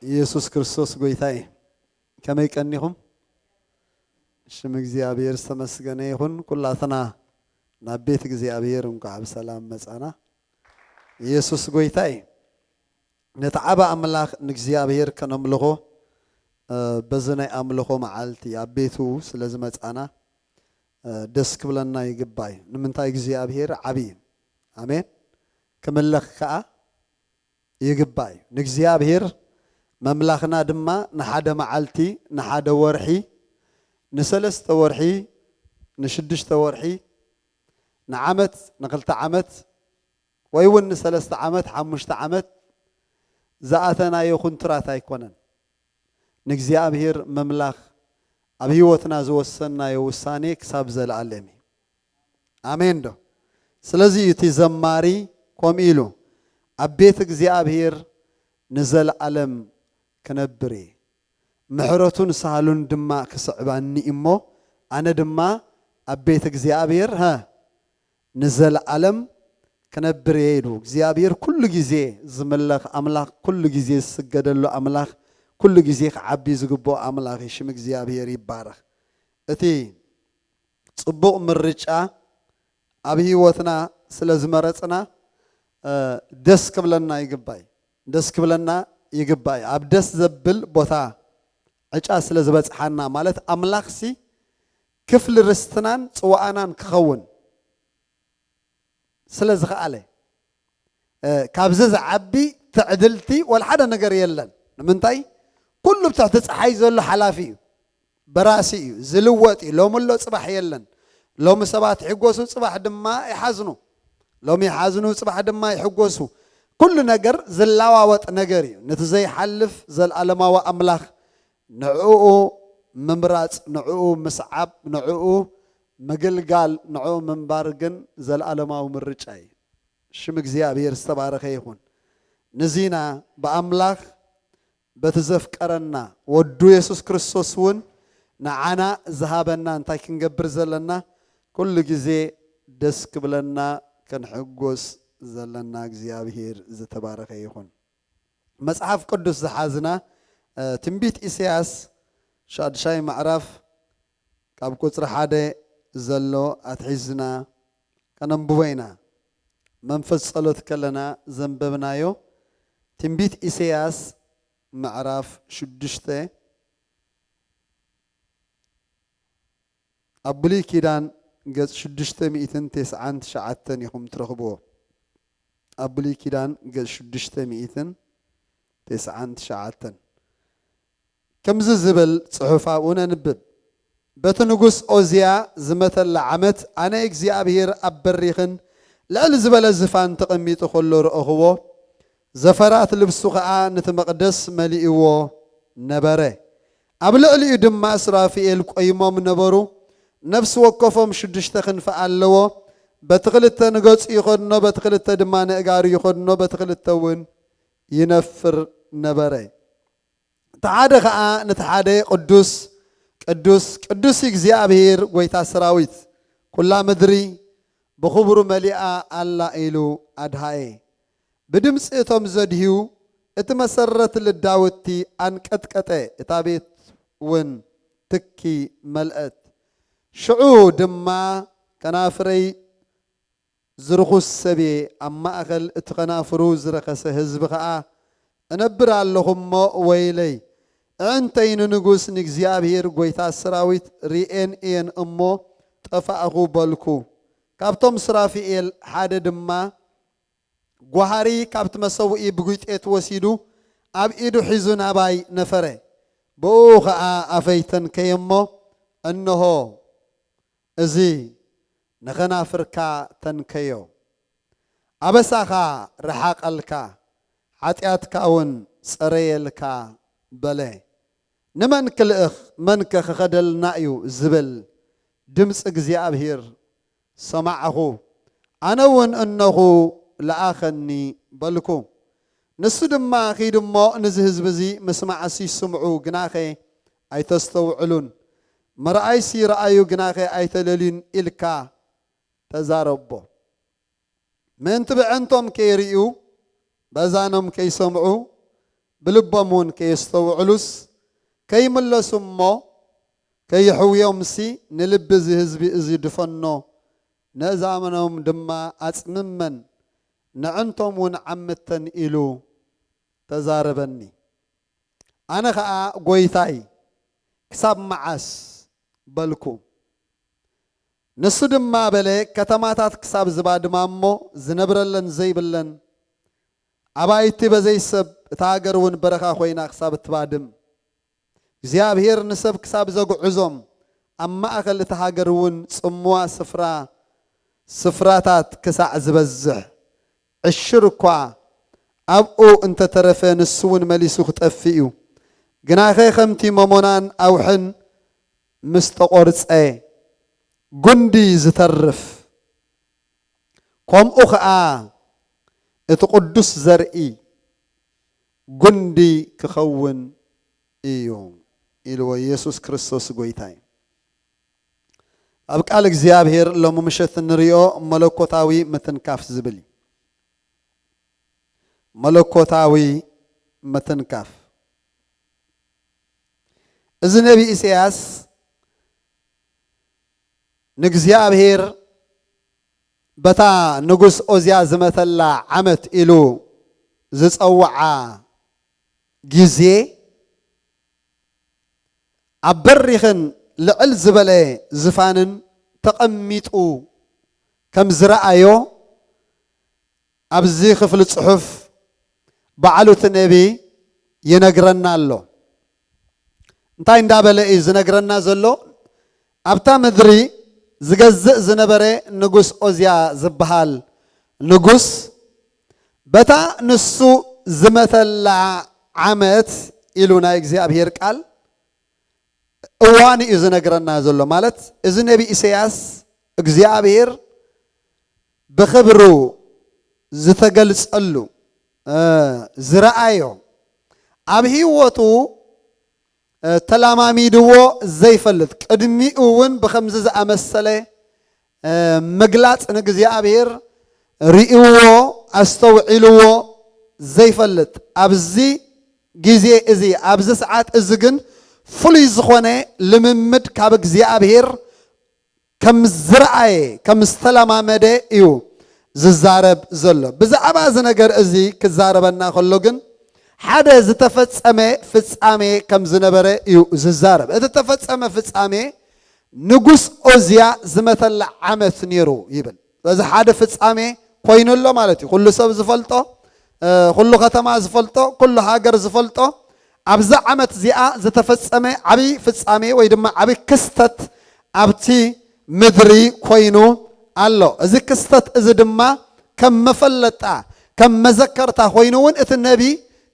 ኢየሱስ ክርስቶስ ጎይታ እዩ። ከመይ ቀኒኹም? ሽም እግዚኣብሔር ዝተመስገነ ይኹን። ኩላትና ናብ ቤት እግዚኣብሔር እንኳዕ ብሰላም መጻና። ኢየሱስ ጎይታ እዩ። ነቲ ዓቢ ኣምላኽ ንእግዚኣብሔር ከነምልኾ፣ እ፣ በዚ ናይ ኣምልኾ መዓልቲ ኣብ ቤቱ ስለ ዝመጻና፣ እ፣ ደስ ክብለና ይግባእ እዩ። ንምንታይ እግዚኣብሔር ዓቢ እዩ። ኣሜን። ክምለኽ ከኣ ይግባእ እዩ። ንእግዚኣብሔር መምላኽና ድማ ንሓደ መዓልቲ፣ ንሓደ ወርሒ፣ ንሰለስተ ወርሒ፣ ንሽዱሽተ ወርሒ፣ ንዓመት፣ ንኽልተ ዓመት፣ ወይ እውን ንሰለስተ ዓመት፣ ሓሙሽተ ዓመት ዝኣተናዮ ኩንትራት ኣይኮነን። ንእግዚኣብሔር መምላኽ ኣብ ህይወትና ዝወሰናዮ ውሳኔ ክሳብ ዘለኣለም እዩ። ኣሜን ዶ? ስለዚ እዩ እቲ ዘማሪ ከምኡ ኢሉ፣ "ኣብ ቤት እግዚኣብሔር ንዘለኣለም ክነብር እየ፣ ምሕረቱን ሳህሉን ድማ ክስዕባኒ እሞ፣ ኣነ ድማ ኣብ ቤት እግዚኣብሔር፣ ሀ፣ ንዘለኣለም ክነብር እየ" ኢሉ። እግዚኣብሔር ኩሉ ግዜ ዝምለኽ ኣምላኽ፣ ኩሉ ግዜ ዝስገደሉ ኣምላኽ፣ ኩሉ ግዜ ክዓቢ ዝግብኦ ኣምላኽ እዩ። ሽም እግዚኣብሔር ይባረኽ። እቲ ጽቡቕ ምርጫ ኣብ ህይወትና ስለ ዝመረጽና፣ እ፣ ደስ ክብለና ይግባይ። ደስ ክብለና ይግባይ። ኣብ ደስ ዘብል ቦታ ዕጫ ስለ ዝበጽሓና፣ ማለት ኣምላኽሲ ክፍሊ ርስትናን ጽዋኣናን ክኸውን ስለ ዝኸኣለ፣ እ፣ ካብዚ ዝዓቢ ትዕድልቲ ወላ ሓደ ነገር የለን። ንምንታይ? ኩሉ ብትሕቲ ጸሓይ ዘሎ ሓላፊ እዩ፣ በራሲ እዩ፣ ዝልወጥ እዩ። ሎሚ ኣሎ፣ ጽባሕ የለን። ሎሚ ሰባት ይሕጎሱ፣ ጽባሕ ድማ ይሓዝኑ። ሎሚ ይሓዝኑ፣ ጽባሕ ድማ ይሕጎሱ። ኩሉ ነገር ዝለዋወጥ ነገር እዩ። ነቲ ዘይሓልፍ ዘልኣለማዊ ኣምላኽ ንዕኡ ምምራጽ፣ ንዕኡ ምስዓብ፣ ንዕኡ ምግልጋል፣ ንዕኡ ምንባር ግን ዘልኣለማዊ ምርጫ እዩ። ሽም እግዚኣብሔር ዝተባረኸ ይኹን። ንዚና ብኣምላኽ በቲ ዘፍቀረና ወዱ የሱስ ክርስቶስ እውን ንዓና ዝሃበና እንታይ ክንገብር ዘለና? ኩሉ ግዜ ደስ ክብለና፣ ክንሕጎስ ዘለና እግዚኣብሔር ዝተባረኸ ይኹን። መጽሓፍ ቅዱስ ዝሓዝና፣ እ፣ ትንቢት ኢሳያስ ሻድሻይ ምዕራፍ ካብ ቁጽሪ ሓደ ዘሎ ኣትሒዝና ከነንብቦ ኢና። መንፈስ ጸሎት ከለና ዘንበብናዮ ትንቢት ኢሳያስ ምዕራፍ ሽዱሽተ፣ ኣብ ብሉይ ኪዳን ገጽ ሽዱሽተ ሚእትን ተስዓን ትሽዓተን ኢኹም ትረኽብዎ። ኣብ ብሉይ ኪዳን ገጽ ሽዱሽተ ሚእትን ተስዓን ትሽዓተን። ከምዚ ዝብል ጽሑፍ ኣብኡ ነንብብ። በቲ ንጉስ ኦዝያ ዝመተላ ዓመት ኣነ እግዚኣብሔር ኣብ በሪኽን ልዕል ዝበለ ዝፋን ተቐሚጡ ኸሎ ረእኽዎ። ዘፈራት ልብሱ ኸኣ ነቲ መቕደስ መሊእዎ ነበረ። ኣብ ልዕሊኡ ድማ ሱራፊኤል ቈይሞም ነበሩ። ነፍሲ ወከፎም ሽዱሽተ ክንፊ ኣለዎ። በቲ ክልተ ንገጹ ይኸድኖ፣ በቲ ክልተ ድማ ንእጋሩ ይኸድኖ፣ በቲ ክልተ እውን ይነፍር ነበረ። እቲ ሓደ ኸኣ ነቲ ሓደ፣ "ቅዱስ፣ ቅዱስ፣ ቅዱስ እግዚኣብሔር ጐይታ ሰራዊት፣ ኵላ ምድሪ ብኽብሩ መሊኣ ኣላ" ኢሉ ኣድሃየ። ብድምጺ እቶም ዘድህዩ እቲ መሰረት ልዳውቲ ኣንቀጥቀጠ፣ እታ ቤት እውን ትኪ መልአት። ሽዑ ድማ ከናፍረይ ዝርኹስ ሰብ እየ፣ ኣብ ማእከል እቲ ኸናፍሩ ዝረኸሰ ህዝቢ ኸኣ እነብር ኣለኹ እሞ ወይለይ። ኣዕንተይ ንንጉስ ንእግዚኣብሔር ጐይታ ሰራዊት ርእየን እየን እሞ ጠፋእኹ በልኩ። ካብቶም ሱራፊኤል ሓደ ድማ ጓሃሪ ካብቲ መሰውኢ ብጒጤት ወሲዱ ኣብ ኢዱ ሒዙ ናባይ ነፈረ። ብእኡ ኸኣ ኣፈይ ተንከየ እሞ፣ እንሆ፣ እዚ ንኸናፍርካ ተንከዮ። ኣበሳኻ ረሓቐልካ፣ ሓጢኣትካ እውን ጸረየልካ በለ። ንመን ክልእኽ፣ መንከ ክኸደልና እዩ ዝብል ድምፂ እግዚኣብሔር ሰማዕኹ። ኣነ እውን እነኹ ለኣኸኒ በልኩ። ንሱ ድማ ኺድ እሞ ነዚ ህዝቢ እዚ ምስማዕሲ ስምዑ፣ ግናኸ ኣይተስተውዕሉን፣ ምርኣይሲ ረኣዩ፣ ግናኸ ኣይተለልዩን ኢልካ ተዛረቦ። ምእንቲ ብዕንቶም ከይርእዩ፣ በዛኖም ከይሰምዑ፣ ብልቦም እውን ከየስተውዕሉስ ከይምለሱ እሞ ከይሕውዮምሲ፣ ንልቢ እዚ ህዝቢ እዚ ድፈኖ፣ ነእዛኖም ድማ ኣጽምመን፣ ነዕንቶም እውን ዓምተን ኢሉ ተዛረበኒ። ኣነ ኸኣ፣ ጐይታይ፣ ክሳብ መዓስ? በልኩ። ንሱ ድማ በለ፣ ከተማታት ክሳብ ዝባድማ እሞ ዝነብረለን ዘይብለን፣ ኣባይቲ በዘይ ሰብ፣ እታ ሃገር እውን በረኻ ኮይና ክሳብ እትባድም፣ እግዚኣብሔር ንሰብ ክሳብ ዘጉዕዞም፣ ኣብ ማእከል እታ ሃገር እውን ጽምዋ ስፍራ፣ ስፍራታት ክሳዕ ዝበዝሕ፣ ዕሽር እኳ ኣብኡ እንተተረፈ፣ ንሱ እውን መሊሱ ክጠፍእ እዩ። ግናኸ ከምቲ መሞናን ኣውሕን ምስ ተቖርጸ፣ ጉንዲ ዝተርፍ፣ ከምኡ ኸኣ እቲ ቅዱስ ዘርኢ ጉንዲ ክኸውን እዩ፣ ኢልዎ ኢየሱስ ክርስቶስ ጐይታ እዩ። ኣብ ቃል እግዚኣብሔር ሎሚ ምሸት እንሪኦ መለኮታዊ ምትንካፍ ዝብል እዩ። መለኮታዊ ምትንካፍ። እዚ ነቢ ኢሳያስ ንእግዚኣብሔር በታ ንጉስ ኦዝያ ዝመተላ ዓመት ኢሉ ዝጸውዓ ግዜ፣ ኣብ በሪኽን ልዕል ዝበለ ዝፋንን ተቐሚጡ ከም ዝረኣዮ፣ ኣብዚ ክፍሊ ጽሑፍ ባዕሉ እቲ ነቢ ይነግረና ኣሎ። እንታይ እንዳበለ እዩ ዝነግረና ዘሎ? ኣብታ ምድሪ ዝገዝእ ዝነበረ ንጉስ ኦዝያ ዝበሃል ንጉስ፣ በታ ንሱ ዝመተላ ዓመት ኢሉ ናይ እግዚኣብሔር ቃል እዋን እዩ ዝነግረና ዘሎ። ማለት፣ እዚ ነቢ ኢሳያስ እግዚኣብሔር ብኽብሩ ዝተገልጸሉ፣ እ፣ ዝረኣዮ፣ ኣብ ህይወቱ፣ እ፣ ተለማሚድዎ ዘይፈልጥ፣ ቅድሚኡ እውን ብኸምዚ ዝኣመሰለ፣ እ፣ ምግላጽ ንእግዚኣብሔር ርእይዎ፣ ኣስተውዒልዎ ዘይፈልጥ፣ ኣብዚ ግዜ እዚ፣ ኣብዚ ሰዓት እዚ ግን ፍሉይ ዝኾነ ልምምድ ካብ እግዚኣብሔር ከም ዝረኣየ፣ ከም ዝተለማመደ እዩ ዝዛረብ ዘሎ። ብዛዕባ እዚ ነገር እዚ ክዛረበና ከሎ ግን፣ ሓደ ዝተፈጸመ ፍጻሜ ከም ዝነበረ እዩ ዝዛረብ። እቲ ዝተፈጸመ ፍጻሜ ንጉስ ኦዝያ ዝመተላ ዓመት ነይሩ ይብል። ስለዚ ሓደ ፍጻሜ ኮይኑ ኣሎ ማለት እዩ። ኩሉ ሰብ ዝፈልጦ፣ እ፣ ኩሉ ከተማ ዝፈልጦ፣ ኩሉ ሃገር ዝፈልጦ፣ ኣብዛ ዓመት እዚኣ ዝተፈጸመ ዓብዪ ፍጻሜ ወይ ድማ ዓብዪ ክስተት ኣብቲ ምድሪ ኮይኑ ኣሎ። እዚ ክስተት እዚ ድማ ከም መፈለጣ፣ ከም መዘከርታ ኮይኑ እውን እቲ ነቢ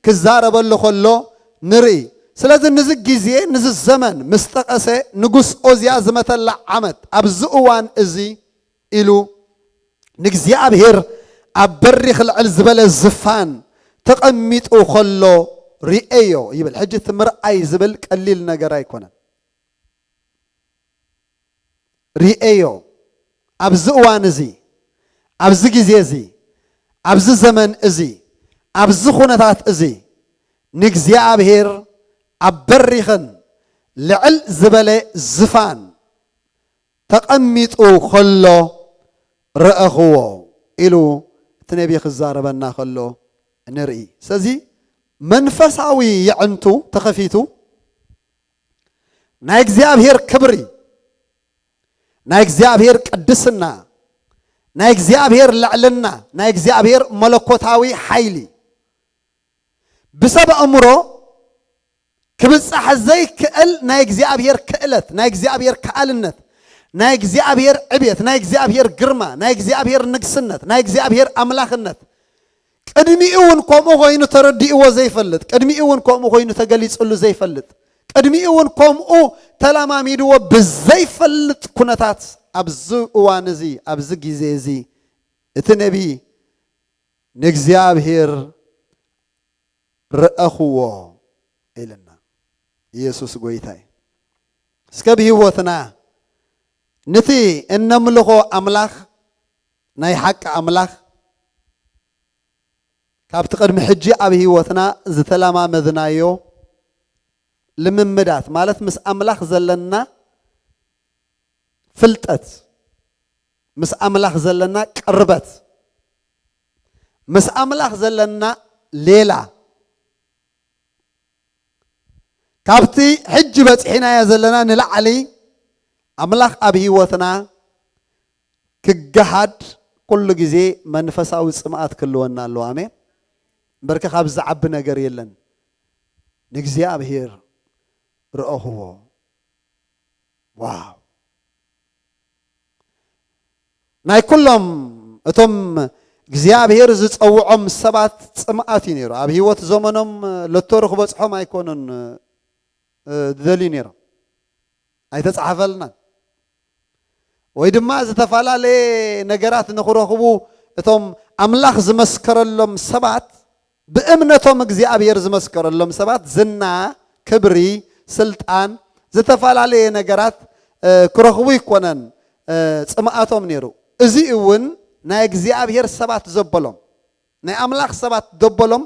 ክዛረበሉ ከሎ ንርኢ። ስለዚ ንዚ ግዜ፣ ንዚ ዘመን ምስ ጠቐሰ፣ ንጉስ ኦዝያ ዝመተላ ዓመት ኣብዚ እዋን እዚ ኢሉ ንእግዚኣብሔር ኣብ በሪኽ ልዕል ዝበለ ዝፋን ተቐሚጡ ከሎ ርኤዮ ይብል። ሕጂ እቲ ምርኣይ ዝብል ቀሊል ነገር ኣይኮነን። ርኤዮ። ኣብዚ እዋን እዚ፣ ኣብዚ ግዜ እዚ፣ ኣብዚ ዘመን እዚ፣ ኣብዚ ኩነታት እዚ ንእግዚኣብሔር ኣብ በሪኽን ልዕል ዝበለ ዝፋን ተቐሚጡ ከሎ ረኣኽዎ ኢሉ እቲ ነቢ ክዛረበና ከሎ ንርኢ። ስለዚ መንፈሳዊ የዕንቱ ተኸፊቱ ናይ እግዚኣብሔር ክብሪ፣ ናይ እግዚኣብሔር ቅድስና፣ ናይ እግዚኣብሔር ልዕልና፣ ናይ እግዚኣብሔር መለኮታዊ ሓይሊ ብሰብ ኣእምሮ ክብጻሕ ዘይክእል ናይ እግዚኣብሔር ክእለት፣ ናይ እግዚኣብሔር ከኣልነት፣ ናይ እግዚኣብሔር ዕብየት፣ ናይ እግዚኣብሔር ግርማ፣ ናይ እግዚኣብሔር ንግስነት፣ ናይ እግዚኣብሔር ኣምላኽነት ቅድሚኡ እውን ከምኡ ኮይኑ ተረዲእዎ ዘይፈልጥ፣ ቅድሚኡ እውን ከምኡ ኮይኑ ተገሊጽሉ ዘይፈልጥ፣ ቅድሚኡ እውን ከምኡ ተለማሚድዎ ብዘይፈልጥ ኩነታት ኣብዚ እዋን እዚ፣ ኣብዚ ግዜ እዚ እቲ ነቢ ንእግዚኣብሔር ረኣኽዎ ኢልና። ኢየሱስ ጐይታ እዩ። እስከ ብህይወትና ነቲ እነምልኾ ኣምላኽ፣ ናይ ሓቂ ኣምላኽ፣ ካብቲ ቅድሚ ሕጂ ኣብ ህይወትና ዝተለማመድናዮ ልምምዳት፣ ማለት ምስ ኣምላኽ ዘለና ፍልጠት፣ ምስ ኣምላኽ ዘለና ቅርበት፣ ምስ ኣምላኽ ዘለና ሌላ፣ ካብቲ ሕጂ በጺሕናዮ ዘለና ንላዕሊ ኣምላኽ ኣብ ህይወትና ክገሃድ ኩሉ ግዜ መንፈሳዊ ጽምኣት ክህልወና ኣለዎ። ኣሜን። እምበርከ ካብ ዝዓቢ ነገር የለን። ንእግዚኣብሔር ርኣኽዎ። ዋው! ናይ ኩሎም እቶም እግዚኣብሔር ዝጸውዖም ሰባት ጽምኣት እዩ ነይሩ። ኣብ ህይወት ዘመኖም ሎቶሪ ክበጽሖም ኣይኮኑን፣ እ፣ ዝደልዩ ነይሮም። ኣይተጻሕፈልናን። ወይ ድማ ዝተፈላለየ ነገራት ንኽረኽቡ እቶም ኣምላኽ ዝመስከረሎም ሰባት፣ ብእምነቶም እግዚኣብሔር ዝመስከረሎም ሰባት ዝና፣ ክብሪ፣ ስልጣን፣ ዝተፈላለየ ነገራት፣ እ፣ ክረኽቡ ይኮነን፣ እ፣ ጽምኣቶም ነይሩ። እዚ እውን ናይ እግዚኣብሔር ሰባት ዘበሎም፣ ናይ ኣምላኽ ሰባት ዘበሎም፣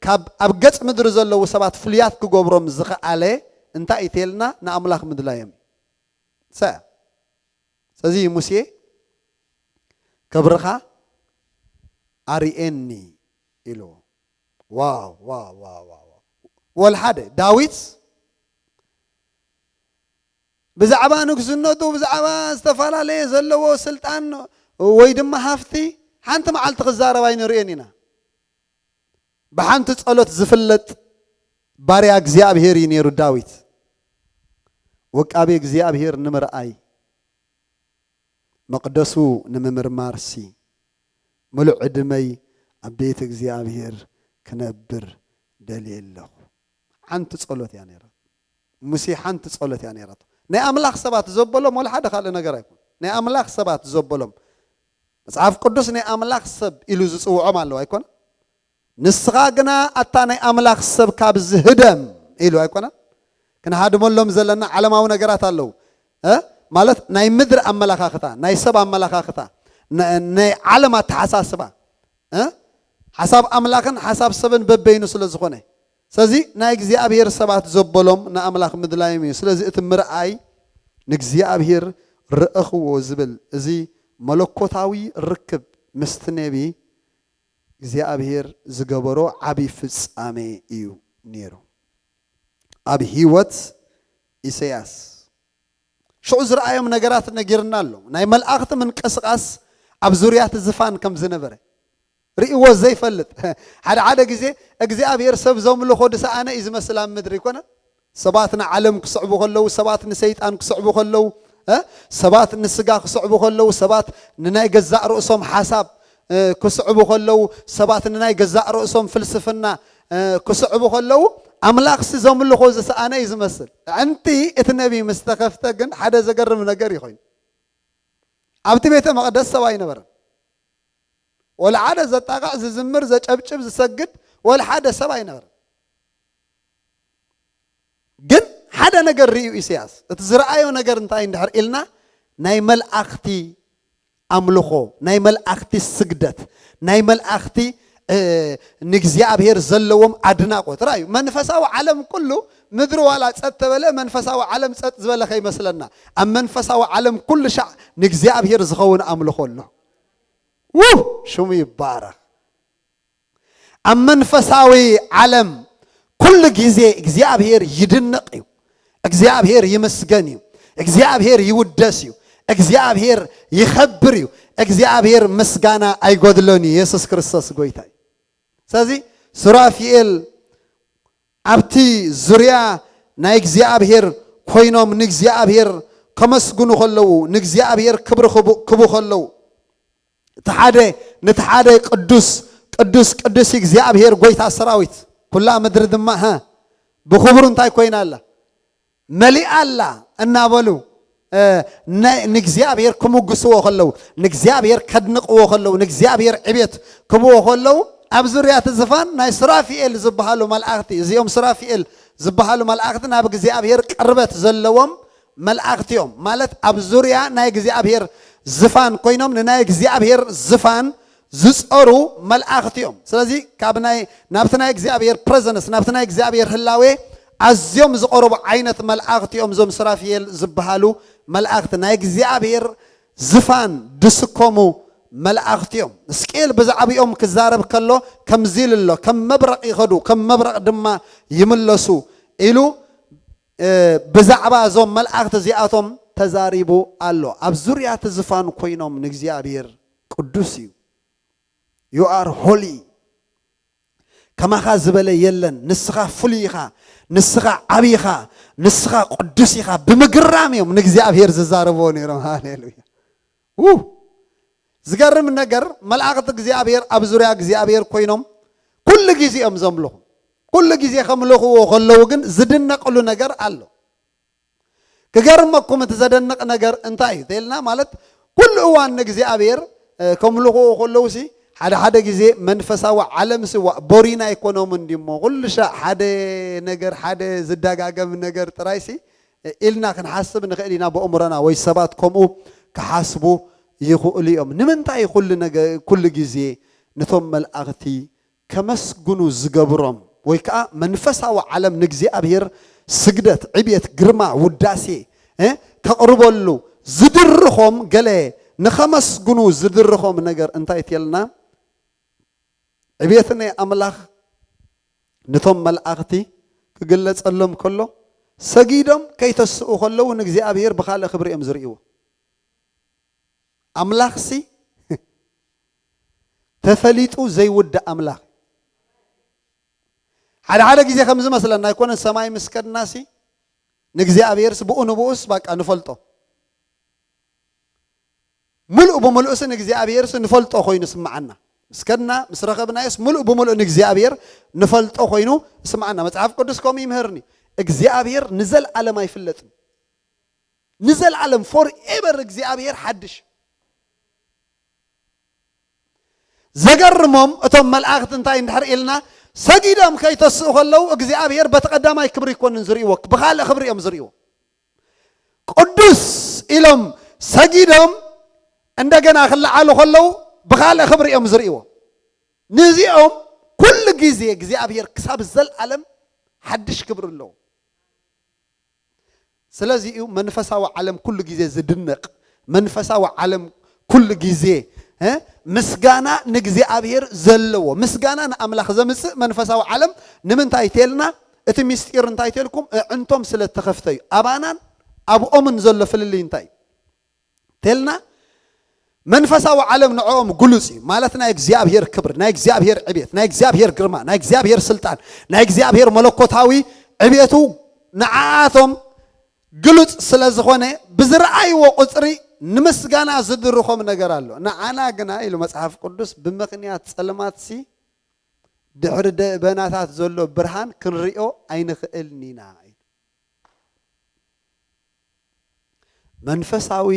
ካብ ኣብ ገጽ ምድሪ ዘለዉ ሰባት ፍሉያት ክገብሮም ዝኸኣለ እንታይ እዩ ተልና? ንኣምላኽ ምድላዮም እዩ። ሰ-፣ ስለዚ ሙሴ፣ "ክብርኻ ኣርእየኒ" ኢልዎ። ዋው፣ ዋው፣ ዋው፣ ዋው፣ ዋው። ወልሓደ ዳዊት ብዛዕባ ንግስነቱ፣ ብዛዕባ ዝተፈላለየ ዘለዎ ስልጣን ወይ ድማ ሃፍቲ ሓንቲ መዓልቲ ክዛረብ ኣይንርእዮን ኢና። ብሓንቲ ጸሎት ዝፍለጥ ባርያ እግዚኣብሔር እዩ ነይሩ ዳዊት። ውቃቤ እግዚኣብሔር ንምርኣይ፣ መቕደሱ ንምምርማርሲ፣ ምሉእ ዕድመይ ኣብ ቤት እግዚኣብሔር ክነብር ደልየ ኣለኹ። ሓንቲ ጸሎት እያ ነይራ። ሙሴ ሓንቲ ጸሎት እያ ነይራቶ። ናይ ኣምላኽ ሰባት ዘበሎም ወላ ሓደ ካልእ ነገር ኣይኮነ። ናይ ኣምላኽ ሰባት ዘበሎም፣ መጽሓፍ ቅዱስ ናይ ኣምላኽ ሰብ ኢሉ ዝጽውዖም ኣለዉ ኣይኮነ? "ንስኻ ግና ኣታ ናይ ኣምላኽ ሰብ ካብዚ ህደም" ኢሉ ኣይኮነን? ክንሃድመሎም ዘለና ዓለማዊ ነገራት ኣለዉ። እ? ማለት ናይ ምድሪ ኣመላኻኽታ፣ ናይ ሰብ ኣመላኻኽታ፣ ና-፣ ናይ ዓለም ኣተሓሳስባ፣ እ? ሓሳብ ኣምላኽን ሓሳብ ሰብን በበይኑ ስለ ዝኾነ። ስለዚ ናይ እግዚኣብሔር ሰባት ዘበሎም ንኣምላኽ ምድላዮም እዩ። ስለዚ እቲ ምርኣይ ንእግዚኣብሔር ርኣኽዎ ዝብል እዚ መለኮታዊ ርክብ ምስቲ ነቢ እግዚኣብሔር ዝገበሮ ዓቢ ፍጻሜ እዩ ነይሩ ኣብ ህይወት ኢሳያስ። ሽዑ ዝረኣዮም ነገራት ነጊርና ኣሎ። ናይ መላእኽቲ ምንቅስቓስ ኣብ ዙርያ እቲ ዝፋን ከም ዝነበረ ርእይዎ ዘይፈልጥ። ሓደ ሓደ ግዜ እግዚኣብሔር ሰብ ዘምልኾ ዝሰኣነ እዩ ዝመስል ኣብ ምድሪ ኣይኮነን? ሰባት ንዓለም ክስዕቡ ከለዉ፣ ሰባት ንሰይጣን ክስዕቡ ከለዉ፣ እ? ሰባት ንስጋ ክስዕቡ ከለዉ፣ ሰባት ንናይ ገዛእ ርእሶም ሓሳብ፣ እ፣ ክስዕቡ ከለዉ፣ ሰባት ንናይ ገዛእ ርእሶም ፍልስፍና፣ እ፣ ክስዕቡ ከለዉ፣ ኣምላኽሲ ዘምልኾ ዝሰኣነ እዩ ዝመስል። ኣዕንቲ እቲ ነቢ ምስ ተኸፍተ ግን ሓደ ዘገርም ነገር እዩ ኮይኑ። ኣብቲ ቤተ መቕደስ ሰብ ኣይነበረን። ወላ ሓደ ዘጣቕዕ፣ ዝዝምር፣ ዘጨብጭብ፣ ዝሰግድ ወላ ሓደ ሰብ ኣይነበረን። ግን ሓደ ነገር ርእዩ ኢሳያስ። እቲ ዝረኣዮ ነገር እንታይ እንድሕር ኢልና፣ ናይ መላእኽቲ ኣምልኾ፣ ናይ መላእኽቲ ስግደት፣ ናይ መላእኽቲ፣ እ፣ ንእግዚኣብሔር ዘለዎም ኣድናቖት። ራእዩ፣ መንፈሳዊ ዓለም ኩሉ፣ ምድሪ ዋላ ጸጥ ተበለ፣ መንፈሳዊ ዓለም ጸጥ ዝበለ ከይመስለና። ኣብ መንፈሳዊ ዓለም ኩሉ ሻዕ ንእግዚኣብሔር ዝኸውን ኣምልኾ ኣሎ። ውህ! ሽሙ ይባረኽ። ኣብ መንፈሳዊ ዓለም ኩሉ ግዜ እግዚኣብሔር ይድነቕ እዩ። እግዚኣብሔር ይምስገን እዩ። እግዚኣብሔር ይውደስ እዩ። እግዚኣብሔር ይኸብር እዩ። እግዚኣብሔር ምስጋና ኣይጎድሎን እዩ። የሱስ ክርስቶስ ጎይታ እዩ። ስለዚ ሱራፊኤል ኣብቲ ዙርያ ናይ እግዚኣብሔር ኮይኖም ንእግዚኣብሔር ከመስግኑ ከለዉ፣ ንእግዚኣብሔር ክብሪ ክቡ-፣ ክቡ ከለዉ፣ እቲ ሓደ ነቲ ሓደ ቅዱስ፣ ቅዱስ፣ ቅዱስ እግዚኣብሔር ጎይታ ሰራዊት፣ ኩላ ምድሪ ድማ፣ ሀ፣ ብኽብሩ እንታይ ኮይና ኣላ? መሊኣ ኣላ እናበሉ፣ እ፣ ናይ-፣ ንእግዚኣብሔር ክምጉስዎ ከለዉ፣ ንእግዚኣብሔር ከድንቕዎ ከለዉ፣ ንእግዚኣብሔር ዕቤት ክብዎ ከለዉ፣ ኣብ ዙርያ እቲ ዝፋን ናይ ሱራፊኤል ዝበሃሉ መላእኽቲ፣ እዚኦም ሱራፊኤል ዝበሃሉ መላእኽቲ ናብ እግዚኣብሔር ቅርበት ዘለዎም መላእኽቲ እዮም። ማለት ኣብ ዙርያ ናይ እግዚኣብሔር ዝፋን ኮይኖም ንናይ እግዚኣብሔር ዝፋን ዝጸሩ መላእኽቲ እዮም። ስለዚ ካብ ናይ ናብቲ ናይ እግዚኣብሔር ፕረዘንስ ናብቲ ናይ እግዚኣብሔር ህላዌ ኣዝዮም ዝቐረቡ ዓይነት መላእኽቲ እዮም። እዞም ስራፊኤል ዝበሃሉ መላእኽቲ ናይ እግዚኣብሔር ዝፋን ዝስከሙ መላእኽቲ እዮም። ሕዝቅኤል ብዛዕባኦም ክዛረብ ከሎ ከምዚ ኢሉ ኣሎ፣ ከም መብረቕ ይኸዱ፣ ከም መብረቕ ድማ ይምለሱ ኢሉ ብዛዕባ እዞም መላእኽቲ እዚኣቶም ተዛሪቡ ኣሎ። ኣብ ዙርያ እቲ ዝፋን ኮይኖም ንእግዚኣብሔር ቅዱስ እዩ። You are holy። ከማኻ ዝበለ የለን። ንስኻ ፍሉይ ኢኻ። ንስኻ ዓቢ ኢኻ። ንስኻ ቅዱስ ኢኻ። ብምግራም እዮም ንእግዚኣብሔር ዝዛረብዎ ነይሮም። ሃሌሉያ። ው ዝገርም ነገር መላእኽቲ እግዚኣብሔር ኣብ ዙርያ እግዚኣብሔር ኮይኖም ኩሉ ግዜ እዮም ዘምልኹ። ኩሉ ግዜ ከምልኽዎ ከለዉ ግን ዝድነቕሉ ነገር ኣሎ። ክገርመኩም እቲ ዘደንቕ ነገር እንታይ እዩ ተልና ማለት ኩሉ እዋን ንእግዚኣብሔር ከምልኽዎ ከለዉ ሲ ሓደ ሓደ ግዜ መንፈሳዊ ዓለም ሲ ቦሪን ኣይኮኖም እንዲሞ ኩሉ ሻዕ ሓደ ነገር ሓደ ዝደጋገም ነገር ጥራይ ሲ ኢልና ክንሓስብ ንኽእል ኢና ብእምሮና ወይ ሰባት ከምኡ ክሓስቡ ይኽእሉ እዮም። ንምንታይ ኩሉ ግዜ ነቶም መላእኽቲ ከመስግኑ ዝገብሮም ወይ ከዓ መንፈሳዊ ዓለም ንእግዚኣብሔር ስግደት፣ ዕብየት፣ ግርማ፣ ውዳሴ ከቕርበሉ ዝድርኾም ገለ ንኸመስግኑ ዝድርኾም ነገር እንታይ ትየልና? ዕብየት ናይ ኣምላኽ ነቶም መላእኽቲ ክግለጸሎም ከሎ ሰጊዶም ከይተስኡ ከለዉ ንእግዚኣብሔር ብኻልእ ክብሪ እዮም ዝርእይዎ። ኣምላኽሲ ተፈሊጡ ዘይውዳእ ኣምላኽ። ሓደ ሓደ ግዜ ከም ዝመስለና ኣይኮነን፣ ሰማይ ምስ ከድናሲ ንእግዚኣብሔርስ ብኡ ንብኡስ በቃ ንፈልጦ። ምሉእ ብምሉእስ ንእግዚኣብሔርስ ንፈልጦ ኮይኑ ስምዓና። ምስ ከድና ምስ ረኸብናዮስ ምሉእ ብምሉእ ንእግዚኣብሔር ንፈልጦ ኮይኑ ስምዓና። መጽሓፍ ቅዱስ ከምኡ ይምህርኒ። እግዚኣብሔር ንዘለዓለም ኣይፍለጥን። ንዘለዓለም ፎር ኤቨር እግዚኣብሔር ሓድሽ። ዘገርሞም እቶም መላእኽቲ እንታይ እንድሕር ኢልና ሰጊዶም ከይተስኡ ከለዉ እግዚኣብሔር በቲ ቀዳማይ ክብሪ ይኮንን ዝርእይዎ፣ ብኻልእ ክብሪ እዮም ዝርእይዎ። ቅዱስ ኢሎም ሰጊዶም እንደገና ክለዓሉ ከለዉ ብኻልእ ክብሪ እዮም ዝርእይዎ። ንዚኦም ኩሉ ግዜ እግዚኣብሔር ክሳብ ዘለዓለም ሓድሽ ክብሪ ኣለዎ። ስለዚ እዩ መንፈሳዊ ዓለም ኩሉ ግዜ ዝድነቕ። መንፈሳዊ ዓለም ኩሉ ግዜ ምስጋና ንእግዚኣብሔር ዘለዎ ምስጋና ንኣምላኽ ዘምፅእ መንፈሳዊ ዓለም ንምንታይ ተልና? እቲ ምስጢር እንታይ ተልኩም? እዕንቶም ስለ ተኸፍተ እዩ። ኣባናን ኣብኦምን ዘሎ ፍልልይ እንታይ ተልና? መንፈሳዊ ዓለም ንዕኦም ግሉጽ እዩ። ማለት ናይ እግዚኣብሔር ክብር፣ ናይ እግዚኣብሔር ዕቤት፣ ናይ እግዚኣብሔር ግርማ፣ ናይ እግዚኣብሔር ስልጣን፣ ናይ እግዚኣብሔር መለኮታዊ ዕቤቱ ንዓኣቶም ግሉጽ ስለ ዝኾነ ብዝረኣይዎ ቁጽሪ ንምስጋና ዝድርኾም ነገር ኣሎ። ንዓና ግና ኢሉ መጽሓፍ ቅዱስ ብምኽንያት ጸልማትሲ ድሕሪ ደበናታት ዘሎ ብርሃን ክንሪኦ ኣይንኽእልን ኢና። መንፈሳዊ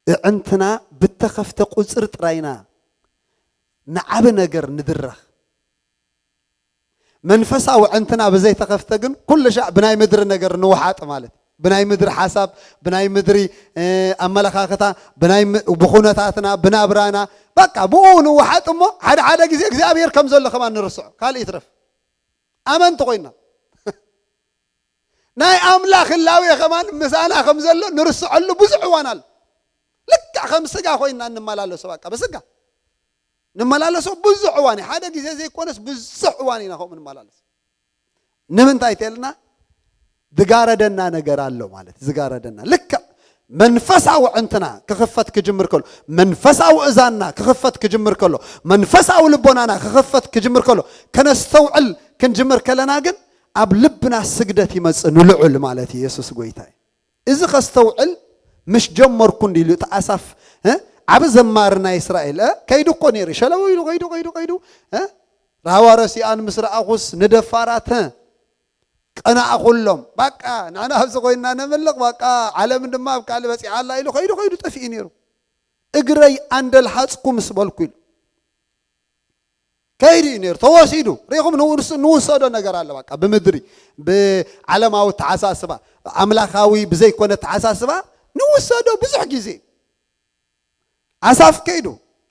እዕንትና ብተኸፍተ ቁጽሪ ጥራይና ንዓቢ ነገር ንድረኽ። መንፈሳዊ ዕንትና ብዘይተኸፍተ ግን ኩሉ ሻዕ ብናይ ምድሪ ነገር ንውሓጥ ማለት ብናይ ምድሪ ሓሳብ ብናይ ምድሪ ኣመለኻኽታ ብኩነታትና ብናብራና በቃ ብኡ ንውሓጥ እሞ ሓደ ሓደ ግዜ እግዚኣብሔር ከም ዘሎ ከማን ንርስዖ ካልእ ይትረፍ ኣመንቲ ኮይና ናይ ኣምላኽ ህላዌ ከማን ምሳና ከም ዘሎ ንርስዐሉ ብዙሕ እዋን ኣሎ። ልክዕ ከም ስጋ ኮይና እንመላለሶ በቃ ብስጋ ንመላለሶ ብዙሕ እዋን እዩ። ሓደ ግዜ ዘይኮነስ ብዙሕ እዋን ኢና ከምኡ ንመላለስ። ንምንታይ ተልና ዝጋረደና ነገር ኣሎ ማለት ዝጋረደና ልክዕ መንፈሳዊ ዕንትና ክኽፈት ክጅምር ከሎ መንፈሳዊ እዛና ክኽፈት ክጅምር ከሎ መንፈሳዊ ልቦናና ክኽፈት ክጅምር ከሎ ከነስተውዕል ክንጅምር ከለና ግን ኣብ ልብና ስግደት ይመጽእ ንልዑል ማለት እዩ። የሱስ ጎይታ እዩ። እዚ ከስተውዕል ምሽ ጀመርኩ እንዲ ኢሉ እቲ ኣሳፍ ዓብ ዘማሪ ናይ እስራኤል ከይዱ እኮ ነይሩ ሸለቡ ኢሉ ከይዱ ከይዱ ከይዱ ራህዋ ረሲኣን ምስ ረኣኹስ ንደፋራት ቀናእኹሎም ባቃ ንሕና ኣብዚ ኮይና ነምልቕ ባቃ ዓለም ድማ ኣብ ካልእ በፂሓ ኣላ ኢሉ ከይዱ ከይዱ ጠፊኡ ነይሩ። እግረይ ኣንደልሓፅኩ ምስ በልኩ ኢሉ ከይዱ እዩ ነይሩ ተወሲዱ። ሪኹም ንውሰዶ ነገር ኣለ በቃ ብምድሪ ብዓለማዊ ተዓሳስባ ኣምላኻዊ ብዘይኮነ ተዓሳስባ ንውሰዶ ብዙሕ ግዜ ኣሳፍ ከይዱ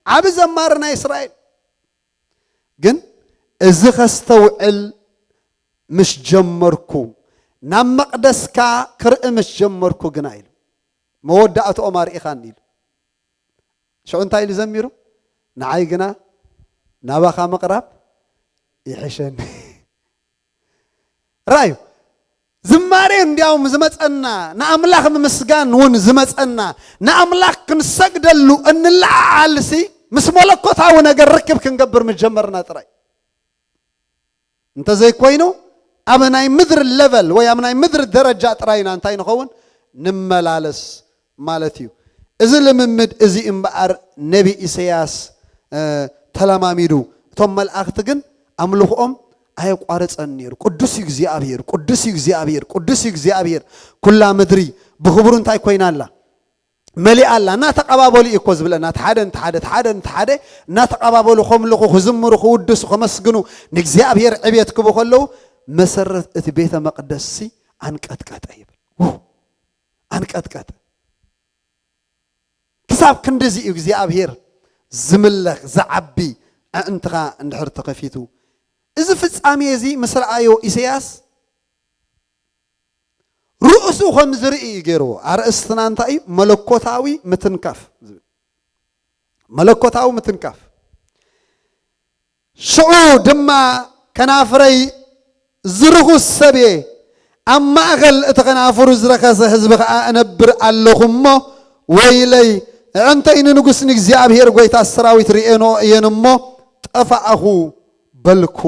ዓቢ ዘማሪ ናይ እስራኤል። ግን እዚ ከስተውዕል ምስ ጀመርኩ፣ ናብ መቕደስካ ክርኢ ምስ ጀመርኩ ግና ኢሉ፣ መወዳእትኦም ኣርኢኻኒ ኢሉ። ሽዑ እንታይ ኢሉ ዘሚሩ? ንዓይ ግና ናባኻ ምቕራብ ይሕሸኒ። ራዩ ዝማሬ እንዲያውም ዝመጸና፣ ንኣምላኽ ምምስጋን እውን ዝመጸና፣ ንኣምላኽ ክንሰግደሉ እንለዓዓልሲ ምስ መለኮታዊ ነገር ርክብ ክንገብር ምጀመርና ጥራይ። እንተዘይኮይኑ ኣብ ናይ ምድሪ ለቨል ወይ ኣብ ናይ ምድሪ ደረጃ ጥራይና እንታይ ንኸውን? ንመላለስ ማለት እዩ። እዚ ልምምድ እዚ እምበኣር ነቢ ኢሳያስ ተለማሚዱ። እቶም መላእኽቲ ግን ኣምልኾኦም ኣየቋረጸን ነይሩ። ቅዱስ እዩ እግዚኣብሔር፣ ቅዱስ እዩ እግዚኣብሔር፣ ቅዱስ እዩ እግዚኣብሔር። ኩላ ምድሪ ብኽብሩ እንታይ ኮይና ኣላ? መሊኣ ኣላ። እናተቐባበሉ እዩ እኮ ዝብለና። እቲ ሓደ ነቲ ሓደ፣ እቲ ሓደ ነቲ ሓደ እናተቐባበሉ ከምልኹ፣ ክዝምሩ፣ ክውድሱ፣ ከመስግኑ፣ ንእግዚኣብሔር ዕቤት ክቡ ከለዉ፣ መሰረት እቲ ቤተ መቕደስሲ ኣንቀጥቀጠ ይብል። ኣንቀጥቀጠ። ክሳብ ክንድዚ እዩ እግዚኣብሔር ዝምለኽ፣ ዝዓቢ፣ ኣዕንትኻ እንድሕር ተኸፊቱ። እዚ ፍጻሜ እዚ ምስ ረኣዮ ኢሳያስ ርእሱ ከም ዝርኢ እዩ ገይርዎ። ኣርእስትና እንታይ እዩ? መለኮታዊ ምትንካፍ ዝብል። መለኮታዊ ምትንካፍ። ሽዑ ድማ ከናፍረይ ዝርኹስ ሰብ እየ፣ ኣብ ማእከል እቲ ከናፍሩ ዝረኸሰ ህዝቢ ኸዓ እነብር ኣለኹ እሞ፣ ወይለይ፣ ኣዕንተይ ንንጉስ ንእግዚኣብሔር ጐይታ ሰራዊት ርእየንኦ እየን እሞ፣ ጠፋእኹ በልኩ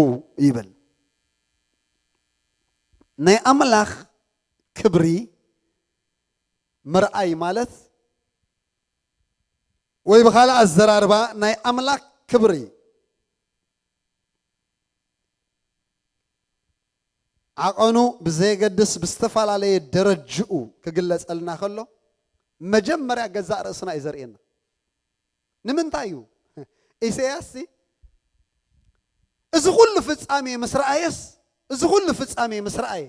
ይብል። ናይ ኣምላኽ ክብሪ ምርኣይ ማለት፣ ወይ ብኻልእ ኣዘራርባ ናይ ኣምላኽ ክብሪ ዓቐኑ ብዘየገድስ ብዝተፈላለየ ደረጅኡ ክግለጸልና ከሎ፣ መጀመርያ ገዛእ ርእስና እዩ ዘርእየና። ንምንታይ እዩ? ኢሳያስ እዚ ኩሉ ፍጻሜ ምስ ረኣየስ፣ እዚ ኩሉ ፍጻሜ ምስ ረኣየ፣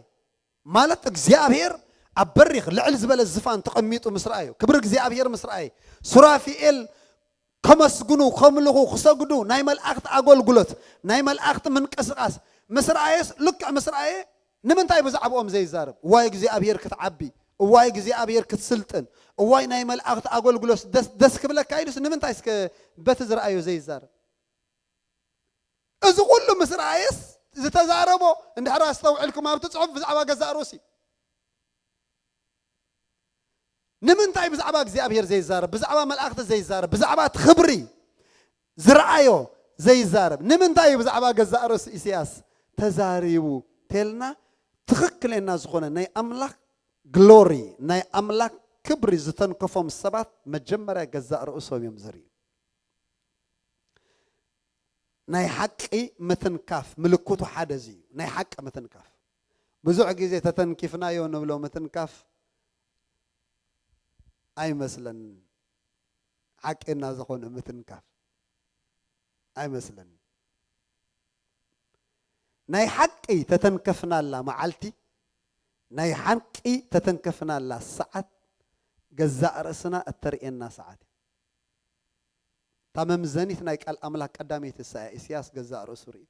ማለት እግዚኣብሔር ኣብ በሪኽ ልዕል ዝበለ ዝፋን ተቐሚጡ ምስ ረኣዮ፣ ክብሪ እግዚኣብሔር ምስ ረኣየ፣ ሱራፊኤል ከመስግኑ፣ ከምልኹ፣ ክሰግዱ፣ ናይ መላእኽቲ ኣገልግሎት፣ ናይ መላእኽቲ ምንቅስቓስ ምስ ረኣየስ፣ ልክዕ ምስ ረኣየ፣ ንምንታይ ብዛዕባኦም ዘይዛረብ? እዋይ እግዚኣብሔር ክትዓቢ፣ እዋይ እግዚኣብሔር ክትስልጥን፣ እዋይ ናይ መላእኽቲ ኣገልግሎት ደስ፣ ደስ ክብለካ ኢሉስ ንምንታይ እስከ በቲ ዝረኣዮ ዘይዛረብ? እዚ ኩሉ ምስ ረኣየስ ዝተዛረቦ እንድሕር ኣስተውዕልኩም ኣብቲ ጽሑፍ ብዛዕባ ገዛእ ርእሱ እዩ። ንምንታይ ብዛዕባ እግዚኣብሔር ዘይዛረብ? ብዛዕባ መላእኽቲ ዘይዛረብ? ብዛዕባ እቲ ክብሪ ዝረኣዮ ዘይዛረብ? ንምንታይ እዩ ብዛዕባ ገዛእ ርእሱ ኢሳያስ ተዛሪቡ? ተልና ትኽክለና ዝኾነ ናይ ኣምላኽ ግሎሪ፣ ናይ ኣምላኽ ክብሪ ዝተንከፎም ሰባት መጀመርያ ገዛእ ርእሶም እዮም ዝርእዩ። ናይ ሓቂ ምትንካፍ ምልክቱ ሓደ እዚ እዩ። ናይ ሓቂ ምትንካፍ ብዙሕ ግዜ ተተንኪፍናዮ ንብሎ ምትንካፍ ኣይመስለንን። ሓቂና ዝኾነ ምትንካፍ ኣይመስለንን። ናይ ሓቂ ተተንከፍናላ መዓልቲ፣ ናይ ሓቂ ተተንከፍናላ ሰዓት ገዛእ ርእስና እተርእየና ሰዓት እዩ። እታ መምዘኒት ናይ ቃል ኣምላኽ ቀዳመይቲ እሳ እያ። ኢሳያስ ገዛእ ርእሱ ርኢ።